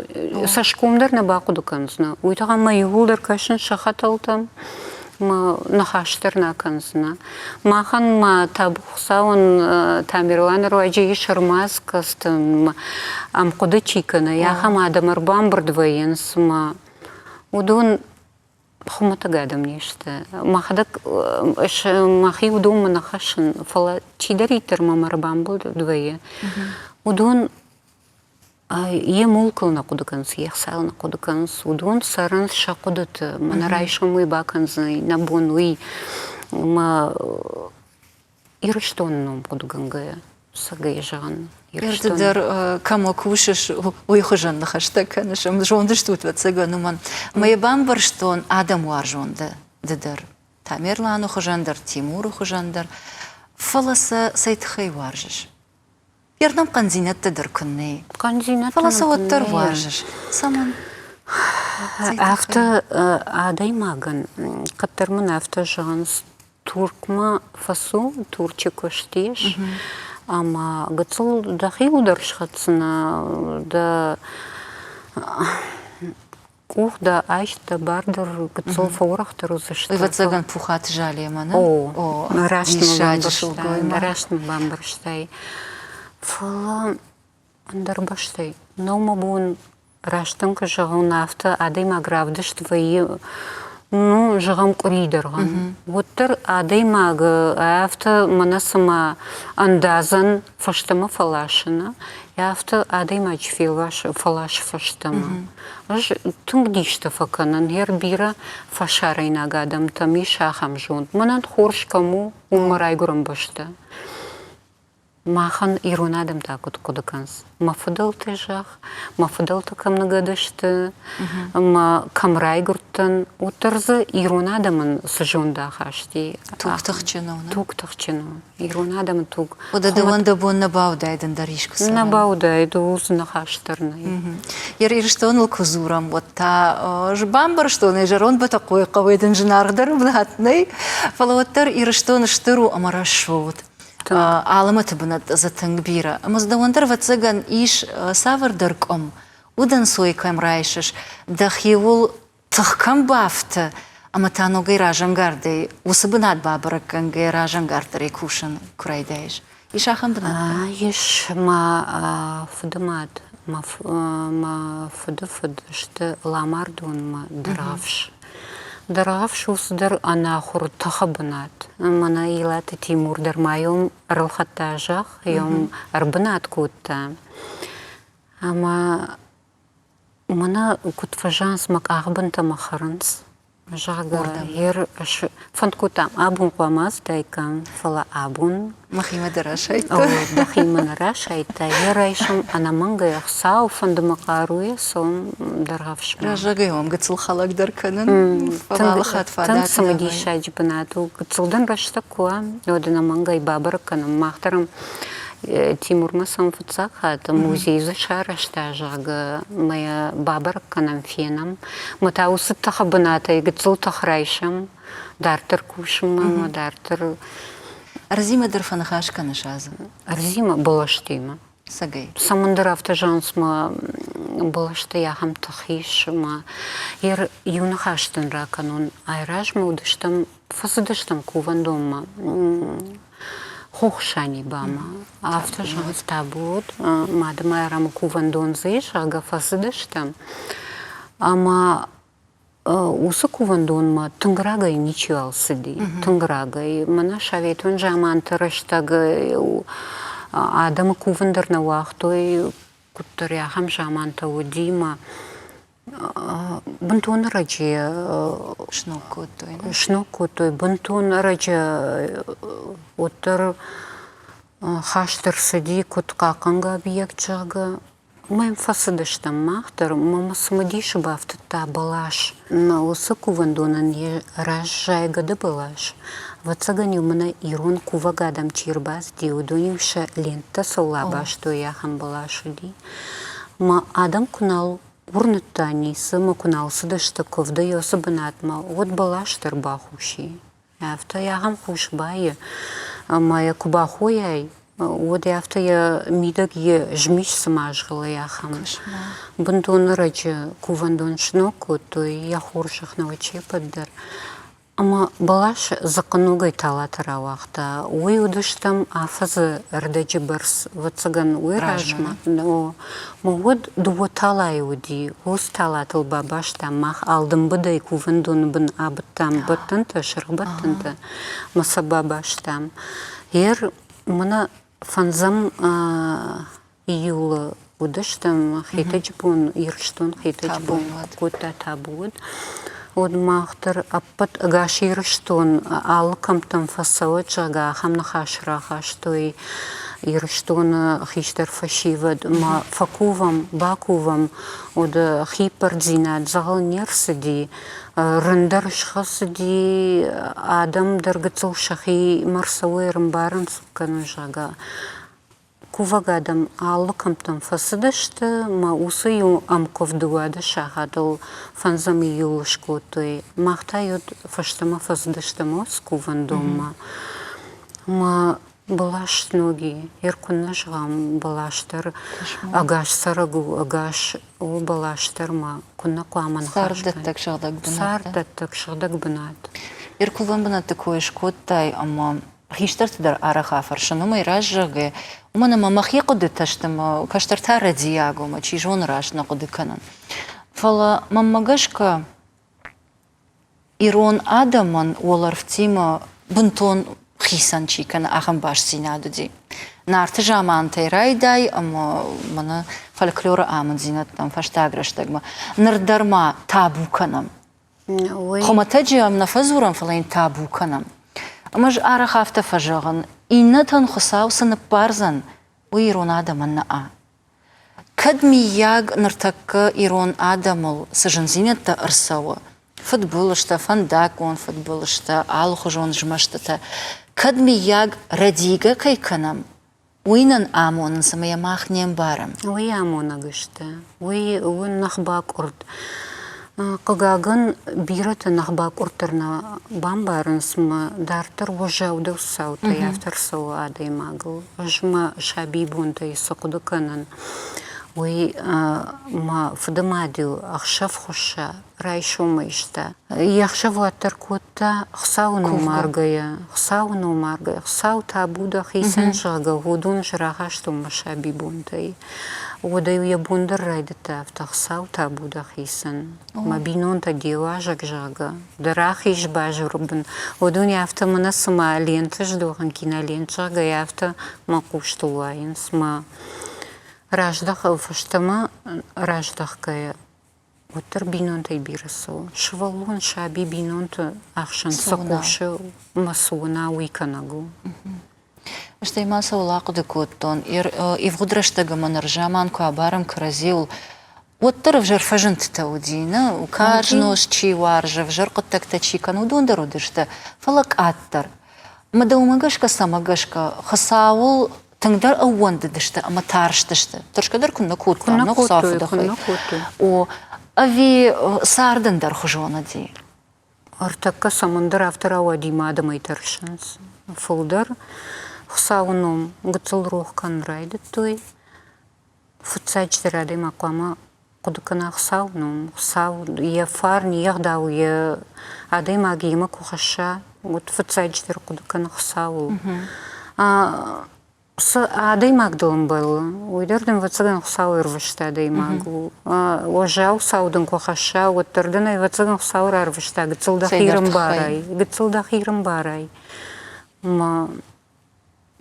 [SPEAKER 2] цӕсгом дӕр нӕ бахъуыды кӕндзынӕ. Уый тыххӕй мӕ иууылдӕр кӕсын сӕ хӕтӕлтӕм. Ныхас дӕр нӕ кӕндзынӕ. Махӕн ма табу Хуыцауӕн Тамерланы руаджы ис ӕрмадз кӕстӕн ӕмхъуыды чи кӕны, ахӕм адӕм ӕрбамбырд вӕййынц ӕмӕ уыдон хуымӕтӕг адӕм не сты. Мӕхӕдӕг мӕхи уыдонмӕ нӕ хӕссын, фӕлӕ чидӕриддӕр мӕм ӕрбамбырд вӕййы, уыдон Йӕ мулкыл нӕ хъуыды кӕнынц, йе хцайыл нӕ хъуыды кӕнынц. Уыдон цӕрынц сӕ хъуыдыты. Мӕнӕ райсом уый бакӕндзӕн, нӕ бон уый. Мӕ Ирыстоны ном хъуыдыгӕнгӕйӕ, цӕгӕй зӕгъын.
[SPEAKER 1] Ды дӕр кӕмӕ кусыс, уый хуызӕн ныхӕстӕ кӕныс. Зондыстут, ӕвӕццӕгӕн, уымӕн. Мӕ йӕ бамбӕрстон, адӕмуарзон дӕ ды дӕр. Тамерланы хуызӕн дӕр, Тимуры хуызӕн дӕр. Фӕлӕ сӕ цӕй тыххӕй уарзыс? Йе рдӕм хъӕндзинӕдтӕ дӕр куыннӕ и.
[SPEAKER 2] Хъӕндзинӕдтӕ
[SPEAKER 1] Фӕлӕ сӕ уӕддӕр уарзыс. Цӕмӕн?
[SPEAKER 2] Афтӕ адӕймагӕн, кӕддӕр мын афтӕ зӕгъынц, Туркмӕ фӕцу, Турчы куыст ис, ӕмӕ гыццыл дӕхиуыл дӕр схӕцдзынӕ, дӕ. Къух дӕ айст дӕ бар дӕр гыццыл фӕуӕрӕхдӕр уыдзысты.
[SPEAKER 1] Ӕвӕццӕгӕн Пухаты Залемӕ, нӕ?
[SPEAKER 2] О, раст
[SPEAKER 1] диссаджы сылгоймаг.
[SPEAKER 2] Раст мын бамбӕрстай. Фӕлӕ ӕндӕр бӕстӕй нӕу мӕ бон растӕн куы зӕгъон, афтӕ адӕймаг равдыст вӕййы, ну, зӕгъӕм, къуыри дӕргъӕн. Уӕддӕр адӕймаг афтӕ мӕнӕ цыма ӕндадзӕн фӕстӕмӕ фӕласыны, афтӕ адӕймаджы фелвасы, фӕласы фӕстӕмӕ. Ӕз тынг дистӕ фӕкӕнын, гъер бирӕ фӕсарӕйнаг адӕмтӕм ис ахӕм зонд. Мӕнӕн хорз кӕм у, уым мӕ райгуырӕн бӕстӕ. Махӕн ирон адӕм та куыд хъуыды кӕнынц? Мӕ фыдӕлты зӕхх, мӕ фыдӕлтӕ кӕм ныгӕд сты, мӕ кӕм райгуырдтӕн, уӕддӕр дзы ирон адӕмӕн цы зондахаст и?
[SPEAKER 1] Туг тыхджын у.
[SPEAKER 2] Туг тыхджын у. Ирон адӕмы туг.
[SPEAKER 1] Уӕдӕ дӕуӕн дӕ бон нӕ баудаид ӕндӕр искуы цӕрын?
[SPEAKER 2] Нӕ баудаид, ууыл дзы ныхас дӕр нӕй.
[SPEAKER 1] Ирыстоныл куы дзурӕм, уӕд та ӕз бамбӕрстон, зӕронд Бӕтӕхъойы хъӕуӕй дын зынаргъдӕр бынат нӕй, фӕлӕ уӕддӕр Ирыстон стыр у ӕмӕ рӕсугъд. Алӕмӕты бынӕттӕ дзы тынг бирӕ. Ӕмӕ дзы дӕуӕн дӕр, ӕвӕццӕгӕн, ис цавӕрдӕр къуым, удӕнцой кӕм райсыс, дӕхиуыл тых кӕм бафты, ӕмӕ та ногӕй разӕнгардӕй уыцы бынат бабӕрӕггӕнгӕйӕ разӕнгарддӕрӕй кусын куы райдайыс. Ис ахӕм бынат?
[SPEAKER 2] Ис мӕ фыдымад, мӕ фыдыфыд сты Ламардонмӕ Дӕргъӕвс. Дӕргъӕвс у цыдӕр ӕнахуыр тыхы бынат. Мӕнӕ Илаты Тимур дӕр ма йӕм ӕрылхӕдта зӕхх, йӕм ӕрбынат кодта. Ӕмӕ мӕнӕ куыд фӕзӕгъынц, мӕ къахбынтӕ мӕ хӕрынц. Зӕгъгӕ, ер фӕнд кодтам, абон хъуамӕ ацыдаиккам, фӕлӕ абон
[SPEAKER 1] Мӕхимӕ дӕр расайдта.
[SPEAKER 2] Дӕхимӕ нӕ расайдта. Йӕ райсом ӕнӕмӕнгӕй Хуыцау фӕнды мӕ хъаруйӕ цом Дӕргъӕвсмӕ.
[SPEAKER 1] Раззагӕй уӕм гыццыл хӕлӕг дӕр кӕнын, фӕлӕ алы хатт фадат
[SPEAKER 2] Тынг цымыдисаджы бынат у. Гыццыл дын рӕстӕг куы уа, уӕд ӕнӕмӕнгӕй бабӕрӕг кӕнӕм. Мах дӕр ӕм Тимурмӕ цӕуӕм фыццаг хатт. Музей дзы сарӕзта, зӕгъгӕ, мӕ йӕ бабӕрӕг кӕнӕм, фенӕм. Мӕ та уыцы тыхы бынатӕй гыццыл тых райсӕм. Дарддӕр кусынмӕ ӕмӕ дарддӕр
[SPEAKER 1] Ӕрдзимӕ дӕр фӕныхас кӕныс азы?
[SPEAKER 2] Ӕрдзимӕ, бӕлӕстимӕ.
[SPEAKER 1] Цӕгӕй?
[SPEAKER 2] Цӕмӕндӕр афтӕ зӕгъынц, мӕ бӕлӕстӕй ахӕм тых ис, ӕмӕ иу ныхас дын ракӕнон. Айразмӕ уыдыстӕм, фӕцыдыстӕм кувӕндонмӕ Хохсанибамӕ. Афтӕ зӕгъынц, табу уыд, Мады-Майрӕмы кувӕндон дзы ис, зӕгъгӕ, фӕцыдыстӕм. Ӕмӕ Уыцы кувӕндонмӕ тынг рагӕй ничиуал цыди, тынг рагӕй. Мӕнӕ советон заманты рӕстӕг адӕмы кувын дӕр нӕ уагътой, куыддӕр ахӕм замантӕ уыди мӕ бынтон ӕрӕджы
[SPEAKER 1] сног кодтой.
[SPEAKER 2] Сног кодтой бынтон ӕрӕджы уӕддӕр хаст ӕрцыди куыд хъахъхъӕнгӕ объект, зӕгъгӕ. Мӕм фӕцыдыстӕм мах дӕр, мӕ цымыдисы бафтыдта бӕлас. Уыцы кувӕндонӕн йӕ раззайы гӕдыбӕлас. Ӕвӕццӕгӕн-иу мӕнӕ ирон кувӕг адӕм чи ӕрбацыди, уыдон-иу сӕ ленттӕ цӕуыл абастой, ахӕм бӕлас уыди. Мӕ адӕм куы нал уырныдта ницы, мӕ куы нал цыдысты куывды уыцы бынатмӕ, уӕд бӕлас дӕр бахус и. Афтӕ ахӕм хус вӕййы, ӕмӕ йӕ куы бахойай, уӕд афтӕ йӕ мидӕг йе змис цыма згъӕлы ахӕм. Бынтон ӕрӕджы кувӕндон сног кодтой, йӕ хорзӕх нӕ уыд се ппӕт дӕр. Ӕмӕ бӕлас дзыхъхъы ногӕй талатӕ рауагъта. Уый уыдыстӕм афӕдзы ӕрдӕджы бӕрц, ӕвӕццӕгӕн, уый размӕ. Мӕ уӕд дыууӕ талайы уыди. Уыцы талатыл бабастам мах алдымбыдӕй кувӕндоны бын абыдтам бӕттӕнтӕ, сырхбӕттӕнтӕ мӕ сӕ бабастам. Ер мӕнӕ фӕндзӕм июлы уыдыстӕм Хетӕджы бон, Ирыстон Хетӕджы бон кодта табу уыд. Уӕд мах дӕр ӕппӕт ӕгас Ирыстон алы кӕмттӕм фӕцӕуӕд, зӕгъгӕ, ахӕм ныхас рахастой Ирыстоны хистӕр фӕсивӕд ма фӕкувӕм, бакувӕм, уӕд хиппӕрддзинад дзӕгъӕл не рцыди, рын дӕр схӕцыди, адӕм дӕр гыццыл сӕхимӕ рцӕуой, ӕрӕмбарын кӕнын, зӕгъгӕ. Кувӕг адӕм алы кӕмттӕм фӕцыдысты мӕ уыцы иу ӕмкуывды уӕды сахатыл фӕндзӕм июлы скодтой. Мах та уӕд фӕстӕмӕ фӕцыдыстӕм уыцы кувӕндонмӕ. Мӕ Бӕлас ноги, ер куыннӕ зӕгъӕм, бӕлас дӕр ӕгас цӕрӕг у, ӕгас у бӕлас дӕр ма куыннӕ хъуамӕ ныхас
[SPEAKER 1] Царддӕттӕг сыгъдӕг бынат.
[SPEAKER 2] Царддӕттӕг сыгъдӕг бынат.
[SPEAKER 1] Ер кувӕн бынӕтты кой скодтай ӕмӕ хистӕрты дӕр арӕх афӕрсын, уымӕй раззагӕй, уымӕн ӕмӕ мӕхи хъуыдытӕ сты мӕ кӕстӕртӕ рӕдийаг у, мӕ чи зоны раст нӕ хъуыды кӕнын. Фӕлӕ мӕнмӕ гӕсгӕ Ирон адӕмӕн уӕлӕрвтимӕ бынтон хицӕн чи кӕны, ахӕм бастдзинад уыди. Нарты замантӕй райдай ӕмӕ мӕнӕ фольклоры амынддзинӕдтӕм фӕстаг рӕстӕгмӕ ныр дӕр ма табу кӕнӕм. Хуымӕтӕджы йӕм нӕ фӕдзурӕм, фӕлӕ йын табу кӕнӕм. Ӕмӕ ӕз арӕх афтӕ фӕзӕгъын, иннӕтӕн Хуыцау цы ныббардзӕн, уый ирон адӕмӕн нӕ. Кӕд, миййаг, ныртӕккӕ ирон адӕмыл цы зындзинӕдтӕ ӕрцӕуы, фыдбылызтӕ, фӕндаггон фыдбылызтӕ, алыхуызон змӕстытӕ, кӕд, миййаг, рӕдийгӕ кӕй кӕнӕм, уый нын амонынц ӕмӕ йӕ мах не мбарӕм.
[SPEAKER 2] Уый амонӕг сты, уый у ныхбакъуырд. Хъыгагӕн, бирӕтӕ ныхбакъуырд дӕр нӕ бамбарынц ӕмӕ дарддӕр уӕззаудӕр цаутӕй афтӕ ӕрцӕуы адӕймагыл. Ӕз мӕ сабибонтӕй цы хъуыды кӕнын, уый мӕ фыдымад-иу ӕхсӕв хуысса, райсомӕй ста. Йе хсӕв уӕддӕр кодта Хуыцауы ном аргӕйӕ, Хуыцауы ном аргӕйӕ, Хуыцау табу дӕхицӕн, зӕгъгӕ, уыдон ӕз рахастон мӕ сабибонтӕй. Уӕдӕй-иу йӕ бон дӕр райдыдта афтӕ, Хуыцау табу дӕхицӕн, мӕ бинонтӕ де уазӕг, зӕгъгӕ, дӕ рахиз базыры бын. Уыдон афтӕ мӕнӕ цыма ленты здохын, кинолент, зӕгъгӕ, афтӕ мӕ хъустыл уайынц. Мӕ раздӕх фӕстӕмӕ раздӕхгӕйӕ уӕддӕр бинонтӕй бирӕ цӕуы. Сывӕллон, саби бинонты ӕхсӕн цы хъусы мӕ цы уына, уый кӕнӕг у.
[SPEAKER 1] Стӕй ма цӕуыл ахъуыды кодтон, ивгъуыд рӕстӕг ӕмӕ ныр заман куы абарӕм кӕрӕдзиуыл, уӕддӕр ӕвзӕр фӕзындтытӕ уыди, нӕ? Карз нозт чи уарзы, ӕвзӕр хъуыддӕгтӕ чи кӕны, уыдон дӕр уыдысты, фӕлӕ къаддӕр. Ӕмӕ дӕумӕ гӕсгӕ, цӕмӕ гӕсгӕ, Хуыцауыл тынгдӕр ӕууӕндыдысты ӕмӕ тарстысты. Тӕрсгӕ дӕр куыннӕ кодтам, нӕ Хуыцауы фыдӕхӕй. О, ӕви цард ӕндӕрхуызон уыди?
[SPEAKER 2] Ӕртӕккӕ цӕмӕндӕр афтӕ рауади мӕ адӕмӕй тӕрсынц. Фылдӕр Хуыцауы ном гыццыл рох кӕнын райдыдтой. Фыццаджыдӕр адӕймаг хъуамӕ хъуыды кӕна Хуыцауы ном. Хуыцау йӕ фарн, йе гъдау, йӕ адӕймаг йемӕ куы хӕсса, уӕд фыццаджыдӕр хъуыды кӕны Хуыцауыл. Цы адӕймаг дыл ӕмбӕлы, уый дӕр дын, ӕвӕццӕгӕн, Хуыцау ӕрвыста адӕймаг у. Уӕззау цау дын куы хӕсса, уӕддӕр дын, ӕвӕццӕгӕн, Хуыцау рарвыста гыццыл дӕхи рымбарай, гыццыл дӕхи рымбарай. Ӕмӕ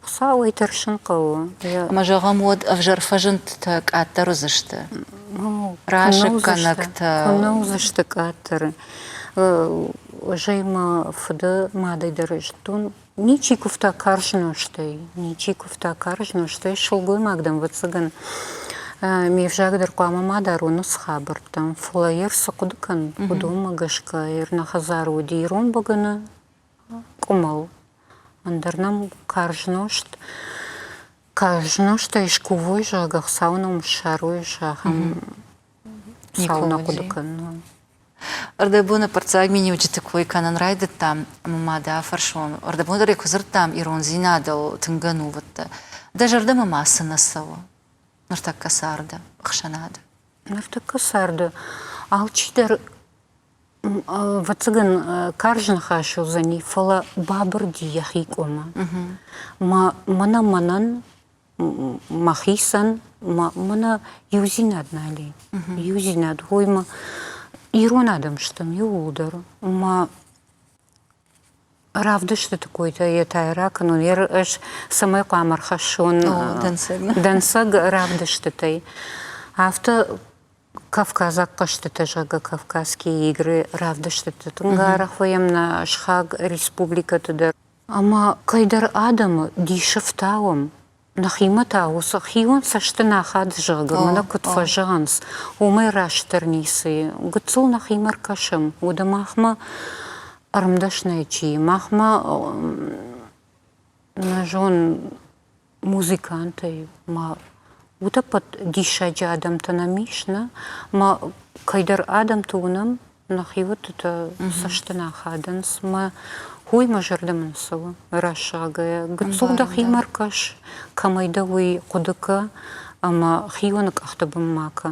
[SPEAKER 2] Хуыцауӕй тӕрсын хъӕуы.
[SPEAKER 1] Ӕмӕ зӕгъӕм, уӕд ӕвзӕр фӕзындтытӕ къаддӕр уыдзысты? Расыггӕнӕгтӕ.
[SPEAKER 2] Куы нӕ уыдзысты къаддӕр. Ӕз ӕй мӕ фыды мадӕй дӕр зыдтон, Ничи куывта карз нозтӕй, ничи куывта карз нозтӕй. Сылгоймаг дӕм, ӕвӕццӕгӕн, ме взаг дӕр хъуамӕ ма дарон уыцы хабӕрттӕм, фӕлӕ йӕ цы хъуыды кӕн, уыдонмӕ гӕсгӕ йӕ нӕ хӕдзары уыди ирон бӕгӕны къуымӕл, ӕндӕр нӕм карз нозт, карз нозтӕй скувой, зӕгъгӕ, Хуыцауы ном ссарой, ахӕм цау нӕ хъуыды кӕнын.
[SPEAKER 1] Ӕрдӕбоны ӕппӕрццаг миниуджыты кой кӕнын райдыдтам ӕмӕ ма дӕ афӕрсон, ӕрдӕбон дӕр куы дзырдтам ирондзинадыл тынг ӕнувыдтӕ. Дӕ зӕрдӕмӕ ма цы нӕ цӕуы ныртӕккӕ царды, ӕхсӕнады?
[SPEAKER 2] Ныртӕккӕ царды алчидӕр, ӕвӕццӕгӕн, карз ныхас уыдзӕни, фӕлӕ бабырыди йӕхи къуымы. Мӕнӕ мӕнӕн мӕхицӕн мӕнӕ иудзинад нал и. Иудзинад, уый мӕ ирон адӕм стӕм иууылдӕр. Мӕ равдыстыты койтӕ йе та ракӕнон, ӕз цӕмӕй хъуамӕ ӕрхӕссон дӕнцӕг равдыстытӕй. Афтӕ Кавказаг хъӕзтытӕ, зӕгъгӕ, Кавказские игры равдыстыты тынг арӕх вӕййӕм нӕ сыхаг республикӕты дӕр. Ӕмӕ кӕйдӕр адӕмы дисы фтауӕм, нӕхимӕ та уыцы хион цӕсты нӕ ахады, зӕгъгӕ, мӕнӕ куыд фӕзӕгъынц, уымӕй растдӕр ницы и. Гыццыл нӕхимӕ ӕркӕсӕм, уӕдӕ махмӕ ӕрмдӕсныйы чи и, махмӕ, нӕ зон, музыкантӕй ма утӕппӕт диссаджы адӕмтӕ нӕм ис, нӕ? Ма кӕйдӕр адӕмты уынӕм, нӕхиуӕтты та цӕсты нӕ ахадынц. Мӕ Уый мӕ зӕрдӕмӕ нӕ цӕуы, рӕсагӕй. Гыццыл дӕхимӕ ркӕс, кӕмӕй дӕ уый хъуыды кӕ ӕмӕ хионы къӕхты бын ма кӕ.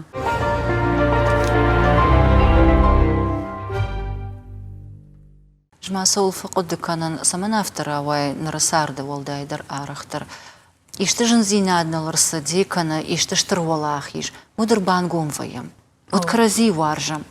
[SPEAKER 1] Ӕз ма цӕуыл фӕхъуыды кӕнын, цӕмӕн афтӕ рауайы ныры царды уӕлдайдӕр арӕхдӕр? Исты зындзинад ныл ӕрцыди кӕнӕ исты стыр уӕлахиз, уӕд ӕрбангом вӕййӕм, уӕд кӕрӕдзийы уарзӕм.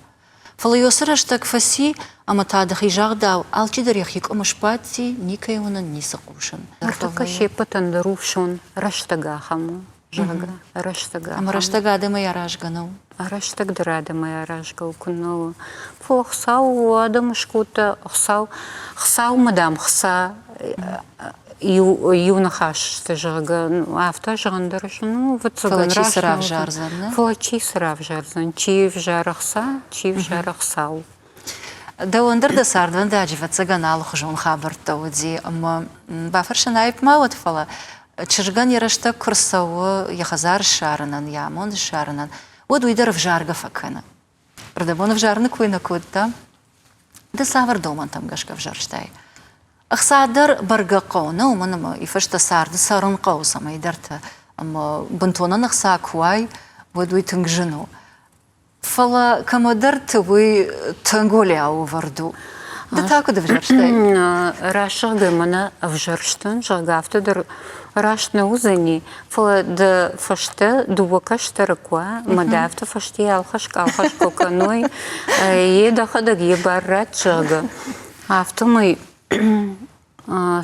[SPEAKER 1] Фӕлӕ уыцы рӕстӕг фӕци, ӕмӕ та дӕхи загъдау алчидӕр йӕхи къуымы сбадти, никӕй уынын, ницы хъусын.
[SPEAKER 2] Ныртӕккӕ се ппӕтӕн дӕр у фсон рӕстӕг ахӕм у, зӕгъгӕ, рӕстӕг ахӕм.
[SPEAKER 1] Ӕмӕ рӕстӕг адӕмӕй аразгӕ нӕу?
[SPEAKER 2] Рӕстӕг дӕр адӕмӕй аразгӕ у, куыннӕ у. Фӕлӕ Хуыцау адӕмы скодта, Хуыцау, Хуыцаумӕ, дам, хца иу, иу ныхас сты, зӕгъгӕ, афтӕ зӕгъын дӕр зын у, ӕвӕццӕгӕн.
[SPEAKER 1] Фӕлӕ чи цы равзардзӕн, нӕ?
[SPEAKER 2] Фӕлӕ чи цы равзардзӕн, чи ӕвзары хца, чи ӕвзары Хуыцау.
[SPEAKER 1] Дӕуӕн дӕр дӕ цардвӕндаджы, ӕвӕццӕгӕн, алыхуызон хабӕрттӕ уыди, ӕмӕ бафӕрсын аипп ма уӕд, фӕлӕ чызгӕн йӕ рӕстӕг куы рцӕуы йӕ хӕдзар ссарынӕн, йӕ амонд ссарынӕн, уӕд уый дӕр ӕвзаргӕ фӕкӕны. Рдӕбон ӕвзарыны кой нӕ кодта. Ды цавӕр домӕнтӕм гӕсгӕ ӕвзӕрстай? Ӕхца дӕр бӕргӕ хъӕуы, нӕ уымӕн ӕмӕ и фӕстӕ царды цӕрын хъӕуы цӕмӕйдӕрты. Ӕмӕ бынтон ӕнӕхца куы уай, уӕд уый тынг зын у. Фӕлӕ кӕмӕдӕрты уый тынг уӕлиау ӕвӕрд у. Ды та куыд ӕвзӕрстай?
[SPEAKER 2] Рӕсугъдӕй мӕнӕ ӕвзӕрстӕн, зӕгъгӕ, афтӕ дӕр раст нӕ уыдзӕни, фӕлӕ дӕ фӕстӕ дыууӕ кӕстӕры куы уа, мӕ дӕ афтӕ фӕстейӕ алхӕсгӕ-алхӕсгӕ куы кӕной, йе дӕхӕдӕг йе бар ратт, зӕгъгӕ. Афтӕмӕй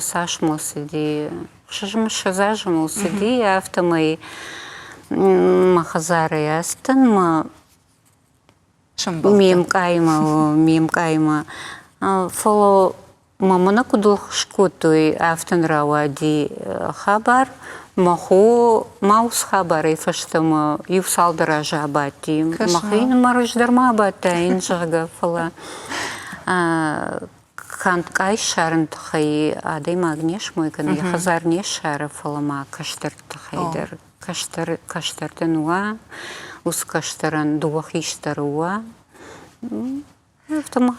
[SPEAKER 2] цас мыл цыди, 26 азы мыл цыди, афтӕмӕй мӕ хӕдзарӕй ацыдтӕн, мӕ ме мкъаимӕ, ме мкъаимӕ. Фӕлӕ мӕ мӕнӕ куыд скодтой, афтӕ нын рауади хабар. Мӕ хо ма уыцы хабарӕй фӕстӕмӕ иу цалдӕр азы абадти. Мӕхинымӕр ӕз дӕр ма абадтаин, зӕгъгӕ, фӕлӕ Канд къай ссарын тыххӕй адӕймаг не смой кӕны, йӕ хӕдзар не ссары, фӕлӕ ма кӕстӕрты тыххӕй дӕр. Кӕстӕр, кӕстӕртӕн уа, уыцы кӕстӕрӕн дыууӕ хистӕры уа. Афтӕ ма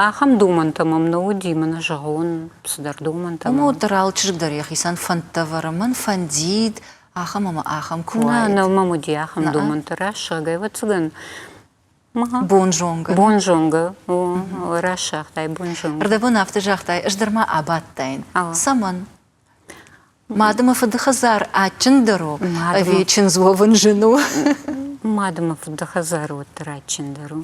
[SPEAKER 2] ахӕм домӕнтӕ мӕм нӕ уыди, мӕнӕ зӕгъон, цыдӕр домӕнтӕ.
[SPEAKER 1] Уымӕ уӕддӕр алы чызг дӕр йӕхицӕн фӕндтӕ вӕры, мӕн фӕндид, ахӕм ӕмӕ ахӕм куы уаид.
[SPEAKER 2] Нӕ, нӕ мӕм уыди ахӕм домӕнтӕ рӕсугъд, ӕвӕццӕгӕн,
[SPEAKER 1] Бонзонгӕ.
[SPEAKER 2] Бонзонгӕ. Раст загътай, бонзонгӕ.
[SPEAKER 1] Рдӕбон афтӕ загътай, ӕз дӕр ма абадтаин. Цӕмӕн? Мад ӕмӕ фыды хӕдзар адджындӕр у, ӕви чындз уӕвын зын у?
[SPEAKER 2] Мад ӕмӕ фыды хӕдзар уӕддӕр адджындӕр у.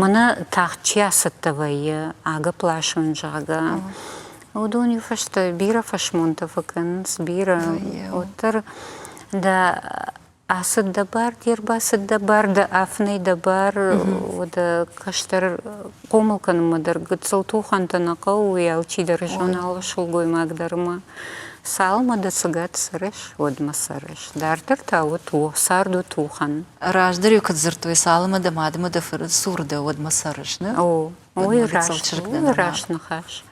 [SPEAKER 2] Мӕнӕ тагъд чи ацӕттӕ вӕййы, агӕпп ласон, зӕгъгӕ, уыдон иу фӕстӕ бирӕ фӕсмонтӕ фӕкӕнынц, бирӕ. Уӕддӕр дӕ Ацыд дӕ бар, де рбацыд дӕ бар, дӕ афынӕй дӕ бар, уӕдӕ кӕстӕр хъомыл кӕнынмӕ дӕр гыццыл тухӕнтӕ нӕ хъӕуы, уый алчидӕр зоны, алы сылгоймаг дӕр ӕмӕ цалынмӕ дӕ цӕгат цӕрыс, уӕдмӕ цӕрыс. Дарддӕр та у цард у тухӕн.
[SPEAKER 1] Раздӕр-иу куыд дзырдтой, цалынмӕ дӕ мадмӕ дӕ фыры цур дӕ, уӕдмӕ цӕрыс, нӕ?
[SPEAKER 2] О, уый раст, уый раст ныхас.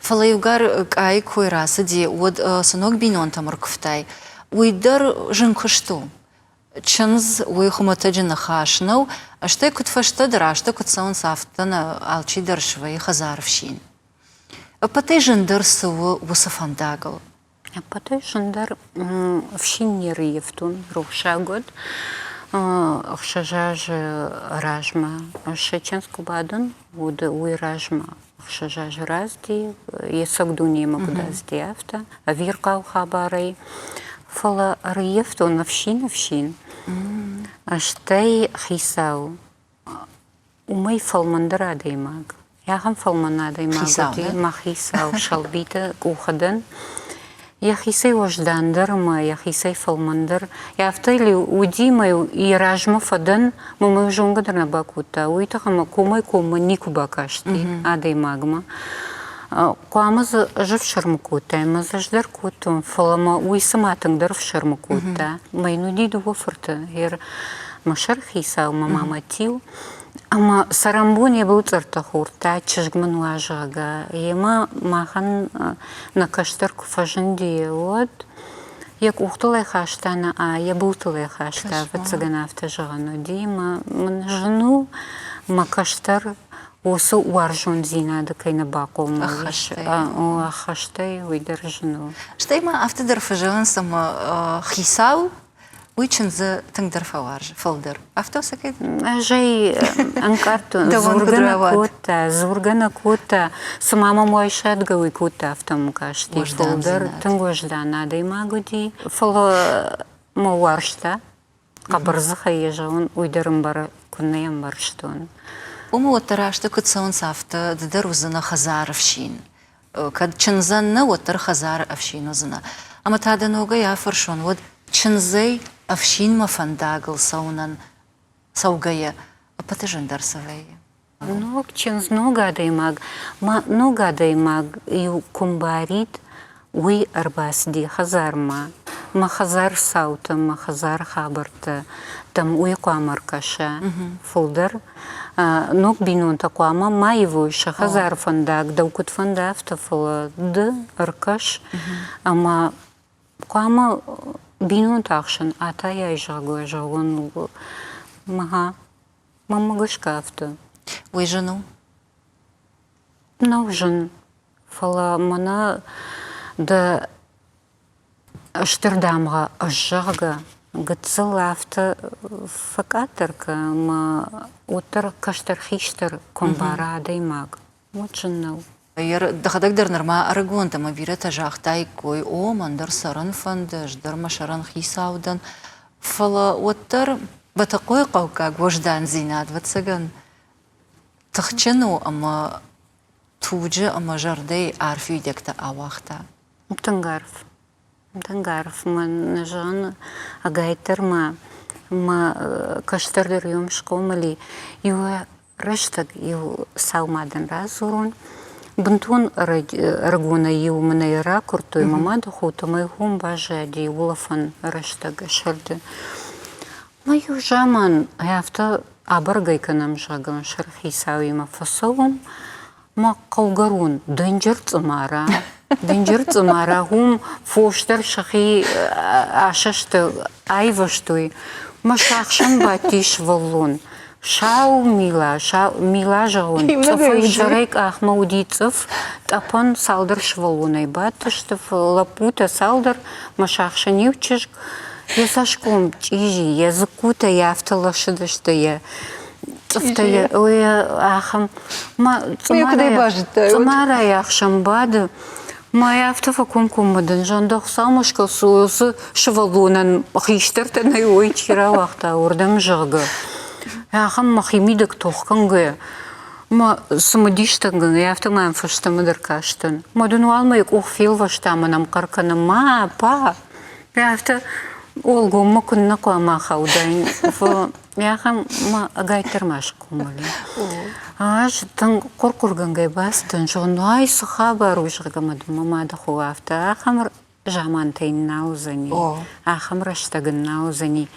[SPEAKER 1] Фӕлӕ иугӕр къайы кой рацыди, уӕд цы ног бинонтӕм ӕркуывтай, уый дӕр зын куыст у. Чындз уый хуымӕтӕджы ныхас нӕу, стӕй куыд фӕстӕдӕр, азтӕ куыд цӕуынц, афтӕ нӕ алчидӕр свӕййы хӕдзары фсин. Ӕппӕтӕй зындӕр цы у уыцы фӕндагыл?
[SPEAKER 2] Ӕппӕтӕй зындӕр ӕфсин не рыййӕфтон рухсаг уӕд. Ӕхсӕз азы размӕ сӕ чындз куы бадын, уӕд уый размӕ ӕхсӕз азы рацыди, йе цӕг дунемӕ куыд ацыди, афтӕ, ӕвирхъау хабарӕй. Фӕлӕ ӕрыййӕфтон ӕфсин-ӕфсин, стӕй хицау Уымӕй фӕлмӕндӕр адӕймаг. Ахӕм фӕлмӕн адӕймаг уыди мӕ хицау Сӕлбиты къухы дӕн. Йӕхицӕй уӕздандӕр ӕмӕ йӕхицӕй фӕлмӕндӕр. Афтӕ уыди мӕ йӕ размӕ фӕдӕн, мӕ мӕ зонгӕ дӕр нӕ бакодта. Уый тыххӕй мӕ комӕй-коммӕ никуы бакасти адӕймагмӕ. Хъуамӕ дзы ӕз ӕфсӕрмы кодтаин, мӕ дзы ӕз дӕр кодтон, фӕлӕ мӕ уый цыма тынгдӕр ӕфсӕрмы кодта. Мӕ йын уыди дыууӕ фырты. Мӕ сӕрхицау, мӕ мамӕ тиу. Ӕмӕ цӕрӕнбон йӕ былцъӕрттӕ хордта, чызг мын уа, зӕгъгӕ. Йемӕ махӕн нӕ кӕстӕр куы фӕзынди, уӕд йӕ къухтыл ӕй хаста нӕ, йӕ былтыл ӕй хаста, ӕвӕццӕгӕн, афтӕ зӕгъӕн уыди. Мӕ мын зын у, мӕ кӕстӕр. Уыцы уарзондзинады кӕй нӕ бахъомыл ис, ӕххӕстӕй, уый дӕр зын у.
[SPEAKER 1] Стӕй ма афтӕ дӕр фӕзӕгъынц, ӕмӕ хицау уый чындзы тынгдӕр фӕуарзы, фылдӕр. Афтӕ у кӕд?
[SPEAKER 2] Ӕз ӕй ӕнкъардтон, дзургӕ нӕ кодта, дзургӕ нӕ кодта, цыма мӕм уайсадгӕ уый кодта, афтӕ мӕм касти. Фылдӕр тынг уӕздан адӕймаг уыди, фӕлӕ мӕ уарзта. Хъӕбӕрдзыхӕй йӕ зӕгъын, уый дӕр ӕмбары, куыннӕ йӕ ӕмбӕрстон.
[SPEAKER 1] Уымы уӕддӕр азты куыд цӕуынц, афтӕ ды дӕр уыдзынӕ хӕдзары фсин. Кӕд чындзӕн нӕ, уӕддӕр хӕдзары ӕфсин уыдзынӕ. Ӕмӕ та дӕ ногӕй афӕрсон, уӕд чындзӕй ӕфсинмӕ фӕндагыл цӕуынӕн цӕугӕйӕ ӕппӕты зындӕр цы вӕййы?
[SPEAKER 2] Ног чындз, ног адӕймаг, ма ног адӕймаг иу куы мбарид, уый ӕрбацыди хӕдзармӕ. Мӕ хӕдзар цаутӕ, мӕ хӕдзары хабӕрттӕ дӕм уый хъуамӕ ӕркӕса фылдӕр. Ног бинонтӕ хъуамӕ ма ивой сӕ хӕдзары фӕндаг, дӕу куыд фӕнды, афтӕ, фӕлӕ ды ӕркӕс ӕмӕ хъуамӕ бинонты ӕхсӕн атайай, зӕгъгӕ, зӕгъон, мӕ Мӕнмӕ гӕсгӕ афтӕ.
[SPEAKER 1] Уый зын у?
[SPEAKER 2] Нӕу зын, фӕлӕ мӕнӕ дӕ стыр дамгъӕ ӕз зӕгъгӕ, гыццыл афтӕ фӕкъаддӕр кӕ ӕмӕ уӕддӕр кӕстӕр-хистӕр куы ӕмбара адӕймаг, уӕд зын нӕу.
[SPEAKER 1] Дӕхӕдӕг дӕр нырма ӕрыгон дӕ ӕмӕ бирӕтӕ загътаиккой, о, мӕн дӕр цӕрын фӕнды, ӕз дӕр мӕ сӕрӕн хицау дӕн. Фӕлӕ уӕддӕр Бӕтӕхъойы хъӕуккаг уӕздандзинад, ӕвӕццӕгӕн, тыхджын у ӕмӕ туджы ӕмӕ зӕрдӕйы арф уидӕгтӕ ауагъта.
[SPEAKER 2] Тынг арф. Тынг арф мӕн зӕгъын, ӕгайтдӕр ма мӕ кӕстӕр дӕр уым схъомыл и. Иу рӕстӕг иу сау мадӕн радзурон. Бынтон ӕрыгонӕй-иу мын ӕй ракуырдтой мӕ мады хотӕ, мӕ хом баззади улӕфӕн рӕстӕг сӕрды. Мӕ иу заман афтӕ абӕргӕй кӕнӕм, зӕгъгӕ, сӕрыхицауимӕ фӕцӕуӕм, Мӕ хъӕугӕрон дынджыр цъымара, дынджыр цъымара, уым фос дӕр сӕхи асӕсты айвӕзтой. Мӕ сахсӕн бадти сывӕллон. Сау мила, сау мила зӕгъон, цъыфӕй сӕрӕй къахмӕ уыди цъыф, тъӕпӕн цалдӕр сывӕллонӕй бадтысты, лӕппутӕ цалдӕр, мӕ сахсӕн иу чызг. Йӕ цӕсгом чъизи, йӕ дзыккутӕ йӕ афтӕ лӕсыдысты, йӕ цъыфтӕ йӕ ахӕм Цъымарайы ӕхсӕн бады. Мӕ афтӕ фӕкомкоммӕ дӕн, зӕгъын, Хуыцаумӕ скӕс, сывӕллонӕн хистӕртӕ нӕй, уый чи рауагъта, уырдӕм, зӕгъгӕ. Ахӕм мӕхимидӕг тохгӕнгӕ, мӕ цымыдистӕгӕнгӕ, афтӕ мӕм фӕстӕмӕ дӕр кастӕн. Мӕ дын уал мӕ къух фелвӕста ӕмӕ нӕм хъӕр кӕны, ма, па! Афтӕ уӕлгоммӕ куыннӕ хъуамӕ ахаудаин, фӕлӕ Ахӕм ма ӕгайтдӕр ма схъомыл и. Ӕз тынг хъуыр-хъуыргӕнгӕ бацыдтӕн, зӕгъын, ай цы хабар у, зӕгъгӕ, мӕ мӕ мады хо афтӕ ахӕм замантӕ йын нал уыдзӕни, ахӕм рӕстӕг ын нал уыдзӕни.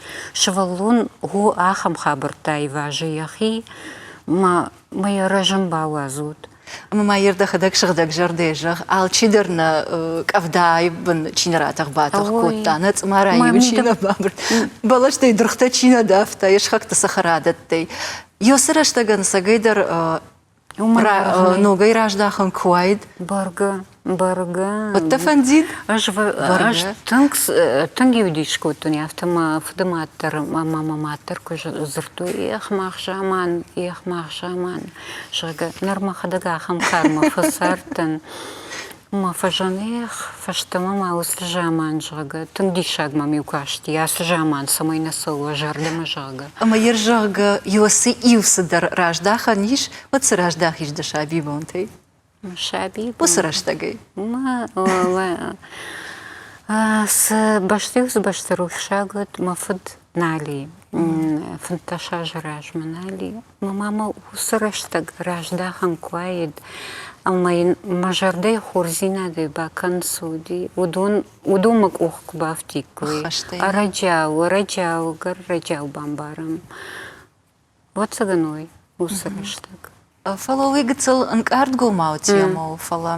[SPEAKER 2] Сывӕллон хо ахӕм хабӕрттӕ ивазы йӕхи, ма мӕ йӕ рӕзын бауадзут.
[SPEAKER 1] Ӕмӕ ма йе рдӕхӕдӕг сыгъдӕг зӕрдӕйы зӕгъ, алчидӕр нӕ къӕвдайы бын чи нӕ ратӕх-батӕх кодта, нӕ цъымарайы чи нӕ бабырд, бӕлӕстӕй дыргътӕ чи нӕ давта, йе схӕгты цӕхӕрадӕттӕй. Ёсы рӕстӕгӕн цӕгӕйдӕр ногӕй раздахын куы уаид.
[SPEAKER 2] Бӕргӕ, бӕргӕ.
[SPEAKER 1] Уӕд дӕ фӕндид?
[SPEAKER 2] Ӕз тынг тынг-иу дис кодтон, афтӕ мӕ фыды мад дӕр ӕмӕ мӕ мад дӕр куы дзырдтой, эх, мах заман, эх, мах заман. Зӕгъгӕ, ныр мӕхӕдӕг ахӕм кармӕ фӕцардтӕн. Мӕ фӕзӕн, эх, фӕстӕмӕ ма уыцы заман, зӕгъгӕ, тынг диссаг мӕм-иу касти, ацы заман цӕмӕй нӕ цӕуы зӕрдӕмӕ, зӕгъгӕ.
[SPEAKER 1] Ӕмӕ йе зӕгъгӕ, иу иу цыдӕр раздахӕн ис, уӕд цы раздахис дӕ сабибонтӕй?
[SPEAKER 2] Саби
[SPEAKER 1] Уыцы рӕстӕгӕй?
[SPEAKER 2] Цы бӕсты уыцы бӕсты рухсаг уыд мӕ фыд Нали, 15 азы размӕ Нали. Мӕ мамӕ уыцы рӕстӕг раздахӕн куы уаид, ӕмӕ йын мӕ зӕрдӕйы хорздзинадӕй бакӕн цы уыди, уыдон, уыдон мӕ къух куы бафтиккой. Ӕрӕджиау, ӕрӕджиау, ӕгӕр ӕрӕджиау бамбарӕм. Ӕвӕццӕгӕн уый уыцы рӕстӕг.
[SPEAKER 1] Фӕлӕ уый гыццыл ӕнкъардгомау темӕ у, фӕлӕ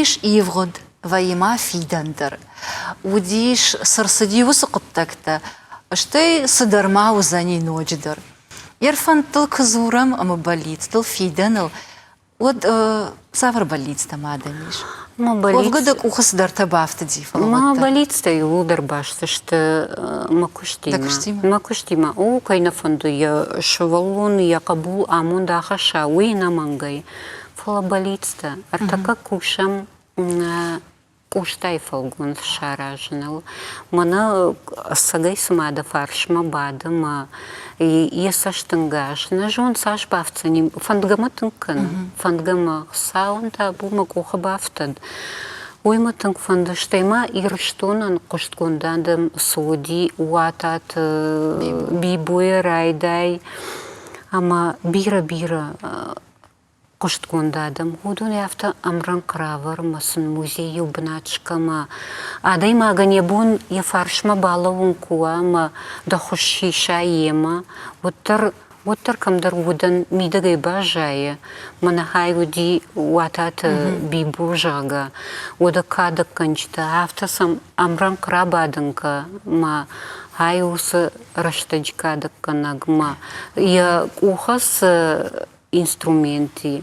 [SPEAKER 1] ис ивгъуыд, вӕййы ма фидӕн дӕр. Уыдис, цы рцыди, уыцы хъуыддӕгтӕ, стӕй цыдӕр ма уыдзӕни ноджыдӕр. Йе рфӕндтыл куы дзурӕм ӕмӕ бӕллицтыл, фидӕныл, уӕд цавӕр бӕллицтӕ ма дӕм ис? Уӕвгӕ дӕ къухы цыдӕртӕ бафтыди, фӕлӕ
[SPEAKER 2] Мӕ бӕллицтӕ иууылдӕр баст сты мӕ куыстимӕ.
[SPEAKER 1] куыстимӕ?
[SPEAKER 2] Мӕ куыстимӕ. О, кӕй нӕ фӕнды йӕ сывӕллон, йӕ хъӕбул амонд ахӕсса, уый ӕнӕмӕнгӕй. Фӕлӕ бӕллицтӕ. Ӕртӕккӕ кусӕм Къостайы фӕлгонц саразыныл. Мӕнӕ ӕцӕгӕй цыма дӕ фарсмӕ бады мӕ йӕ цӕстӕнгас, нӕ зон цас бафтдзӕни, фӕндгӕ мӕ тынг кӕны, фӕндгӕ мӕ Хуыцауӕн табу мӕ къухы бафтӕд. Уый мӕ тынг фӕнды, стӕй ма Ирыстонӕн хъуыстгонд адӕм цы уыди, Уататы Бибойӕ райдай ӕмӕ бирӕ-бирӕ хъуыстгонд адӕм, уыдонӕй афтӕ ӕмрӕнхъ равӕр ӕмӕ сын музей иу бынат скӕна. Адӕймагӕн йӕ бон йӕ фарсмӕ балӕууын куы уа ӕмӕ дӕ хуыз сиса йемӕ, уӕддӕр, уӕддӕр кӕмдӕр удӕн мидӕгӕй баззайы. Мӕнӕ хай уыди Уататы Бибо, зӕгъгӕ, уӕдӕ кадӕггӕнджытӕ афтӕ сӕм ӕмрӕнхъ рабадын кӕ мӕ ай уыцы рӕстӕджы кадӕггӕнӕгмӕ йӕ къухы цы инструменти.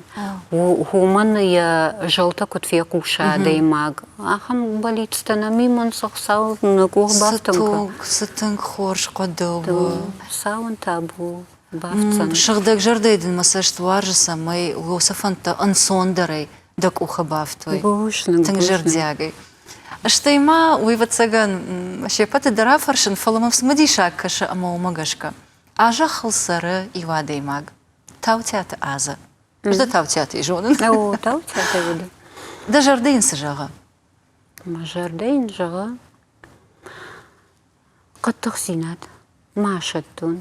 [SPEAKER 2] Уымӕн йӕ зӕлтӕ куыд фехъуса адӕймаг, ахӕм бӕллицтӕ нӕм имӕн цы Хуыцау нӕ къух бафтын
[SPEAKER 1] Цы тынг хорз хъуыды у.
[SPEAKER 2] Хуыцауӕн табу бафтдзӕн.
[SPEAKER 1] Сыгъдӕг зӕрдӕйы дын мӕ цӕст уарзы, цӕмӕй уыцы фӕндтӕ ӕнцондӕрӕй дӕ къухы бафтой.
[SPEAKER 2] Бузныг.
[SPEAKER 1] Тынг зӕрдиагӕй. Стӕй ма уый, ӕвӕццӕгӕн, се ппӕты дӕр афӕрсын, фӕлӕ мӕм цымыдисаг кӕсы ӕмӕ уымӕ гӕсгӕ. А зӕххыл цӕры иу адӕймаг. Таутиаты Азӕ. Ӕз дӕ Таутиатӕй зонын.
[SPEAKER 2] О, Таутиатӕй уыд.
[SPEAKER 1] Дӕ зӕрдӕ йын цы зӕгъы?
[SPEAKER 2] Мӕ зӕрдӕ йын зӕгъы хъӕддыхдзинад, ма сӕттон.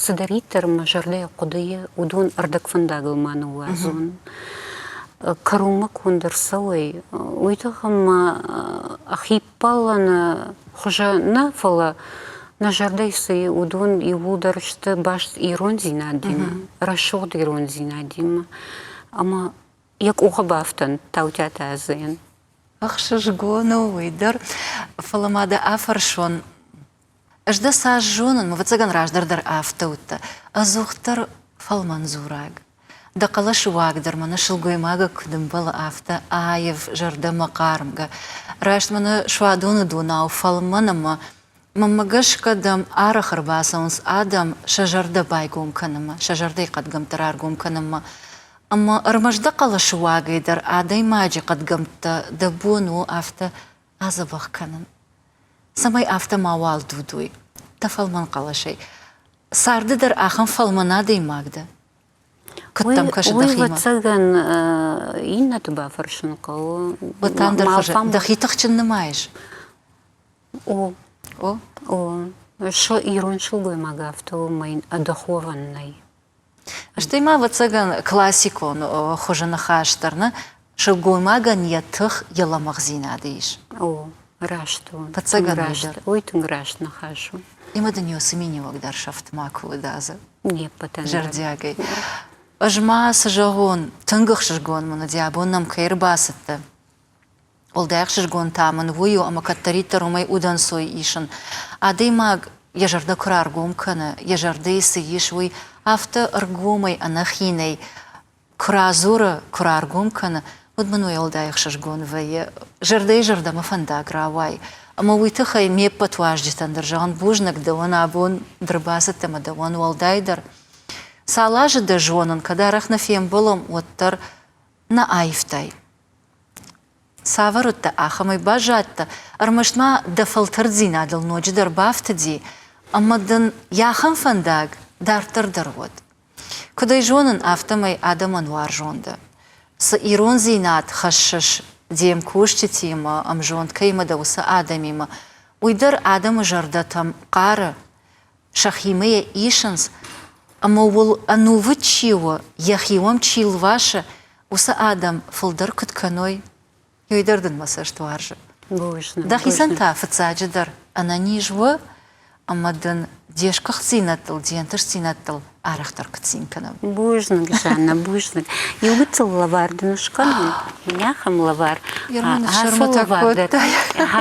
[SPEAKER 2] Цыдӕриддӕр мӕ зӕрдӕйы хъуыдыйы, уыдон ӕрдӕгфӕндагыл ма ныууадзон. Кӕронмӕ конд ӕрцӕуой, уый тыххӕй мӕ хиппӕлӕны хуызы нӕ, фӕлӕ Нӕ зӕрдӕйы цы и, уыдон иууылдӕр сты баст ирондзинадимӕ, рӕсугъд ирондзинадимӕ. Ӕмӕ йӕ къухы бафтӕн Таутиаты Азӕйӕн.
[SPEAKER 1] Ӕхсызгон у уый дӕр. Фӕлӕ ма дӕ афӕрсон, ӕз дӕ цас зонын, ӕвӕццӕгӕн раздӕр дӕр афтӕ уыдтӕ, ӕдзухдӕр фӕлмӕн дзураг. Дӕ хъӕлӕсы уаг дӕр мӕнӕ сылгоймагӕн куыд ӕмбӕлы, афтӕ аив, зӕрдӕмӕ хъармгӕ. Раст мӕнӕ суадоны донау фӕлмӕн ӕмӕ Мӕнмӕ гӕсгӕ дӕм арӕх ӕрбацӕуынц адӕм сӕ зӕрдӕ байгом кӕнынмӕ, сӕ зӕрдӕйы хъӕдгӕмттӕ раргом кӕнынмӕ. Ӕмӕ ӕрмӕст дӕ хъӕлӕсы уагӕй дӕр адӕймаджы хъӕдгӕмттӕ дӕ бон у афтӕ адзӕбӕх кӕнын, цӕмӕй афтӕ мауал дудой дӕ фӕлмӕн хъӕлӕсӕй. Царды дӕр ахӕм фӕлмӕн адӕймаг дӕ. Куыд дӕм кӕсы
[SPEAKER 2] Уый,
[SPEAKER 1] дӕхимӕ?
[SPEAKER 2] ӕвӕццӕгӕн, иннӕты бафӕрсын хъӕуы.
[SPEAKER 1] Вот там дӕр дӕхи тыхджын нымайыс?
[SPEAKER 2] О.
[SPEAKER 1] О?
[SPEAKER 2] О. Ирон сылгоймаг афтӕ у, ӕмӕ йын ӕдыховӕн нӕй.
[SPEAKER 1] Стӕй ма, ӕвӕццӕгӕн, классикон хуызы ныхас дӕр нӕ сылгоймагӕн йӕ тых, йӕ лӕмӕгъдзинады ис.
[SPEAKER 2] О, раст у.
[SPEAKER 1] Ӕвӕццӕгӕн
[SPEAKER 2] раст. Уый тынг раст ныхас у.
[SPEAKER 1] Ӕмӕ дын уыцы миниуӕг дӕр сӕфт макуы уыд, Азӕ.
[SPEAKER 2] Не ппӕтӕн дӕр.
[SPEAKER 1] Зӕрдиагӕй. Ӕз ма цы зӕгъон, тынг ӕхсызгон мын уыди, абон нӕм кӕй ӕрбацыдтӕ. Уӕлдай ӕхсызгон та мын уый у, ӕмӕ кӕддӕриддӕр уымӕй удӕнцой исын. Адӕймаг йӕ зӕрдӕ куы раргом кӕны, йӕ зӕрдӕйы цы ис, уый афтӕ ӕргомӕй, ӕнӕхинӕй куы радзуры, куы раргом кӕны, уӕд мын уӕлдай ӕхсызгон вӕййы. Зӕрдӕйы зӕрдӕмӕ фӕндаг рауайы. Ӕмӕ уый тыххӕй ме ппӕт уазджытӕн дӕр зӕгъын бузныг, дӕуӕн абон дӕр бацыдтӕ ӕмӕ дӕуӕн уӕлдайдӕр. Цал азы дӕ зонын, кӕд арӕх нӕ фембӕлӕм, уӕддӕр нӕ аивтай. Цавӕр уыдтӕ, ахӕмӕй баззадтӕ, ӕрмӕст ма дӕ фӕлтӕрддзинадыл ноджыдӕр бафтыди, ӕмӕ дын йӕ ахӕм фӕндаг дарддӕр дӕр уӕд. Куыд ӕй зонын, афтӕмӕй адӕмӕн уарзон дӕ. Цы ирондзинад хӕссыс де мкусджытимӕ, ӕмзонд кӕимӕ дӕ, уыцы адӕмимӕ, уый дӕр адӕмы зӕрдӕтӕм хъары, сӕхимӕ йӕ исынц, ӕмӕ уыл ӕнувыд чи у, йӕхи уӕм чи лвасы, уыцы адӕм фылдӕр куыд кӕной, уый дӕр дын мӕ цӕст уарзы. Дӕхицӕн та фыццаджыдӕр ӕнӕниз у ӕмӕ дын де сгуыхтдзинӕдтыл, де нтыстдзинӕдтыл арӕхдӕр куыд цин кӕнӕм.
[SPEAKER 2] Бузныг, Жанна, бузныг. Иу гыццыл лӕвар дын скӕнон, ахӕм лӕвар.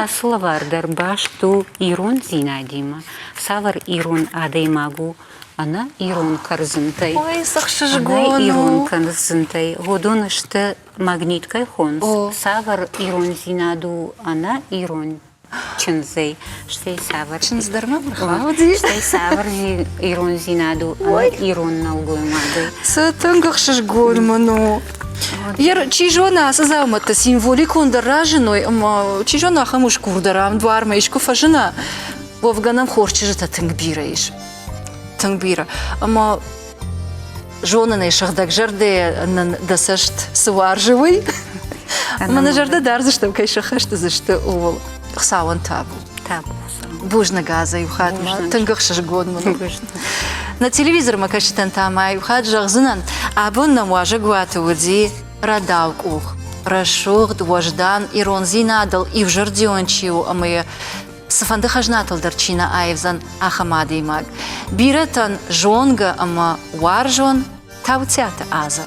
[SPEAKER 2] Ацы лӕвар дӕр баст у ирондзинадимӕ. Цавӕр ирон адӕймаг у? Ӕнӕ ирон кӕрдзынтӕй.
[SPEAKER 1] Ой, цы хсызгон
[SPEAKER 2] Ӕнӕ ирон кӕрдзынтӕй. Уыдон сты магнит кӕй хонынц. Цавӕр ирондзинад у ӕнӕ ирон чындзӕй, стӕй цавӕр
[SPEAKER 1] Чындз дӕр мӕм ӕрхауди.
[SPEAKER 2] Стӕй цавӕр ирондзинад у ӕнӕ ирон нӕлгоймагӕй.
[SPEAKER 3] Цы тынг ӕхсызгон мын у. Чи зоны, ацы дзаумӕттӕ символикон дӕр разыной ӕмӕ чи зоны, ахӕм усгур дӕр ам дуармӕ искуы фӕзына. Уӕвгӕ нӕм хорз чызджытӕ тынг бирӕ ис. Тынг бирӕ. Ӕмӕ зонынӕй сыгъдӕг зӕрдӕйӕ нын дӕ цӕст цы уарзы, уый. Ӕмӕ нӕ зӕрдӕ дардзыстӕм, кӕй сӕххӕст уыдзысты, ууыл. Хуыцауӕн табу.
[SPEAKER 2] Табу.
[SPEAKER 1] Бузныг Азӕ иу хатт ма тынг ӕхсызгон мын у. Нӕ телевизормӕ кӕсджытӕн та ма иу хатт зӕгъдзынӕн, абон нӕм уазӕгуаты уыди рӕдау къух, рӕсугъд, уӕздан, ирондзинадыл иузӕрдион чи у ӕмӕ йӕ цыфӕнды хӕзнатыл дӕр чи нӕ аивдзӕн, ахӕм адӕймаг. Бирӕтӕн зонгӕ ӕмӕ уарзон Таутиаты Азӕ.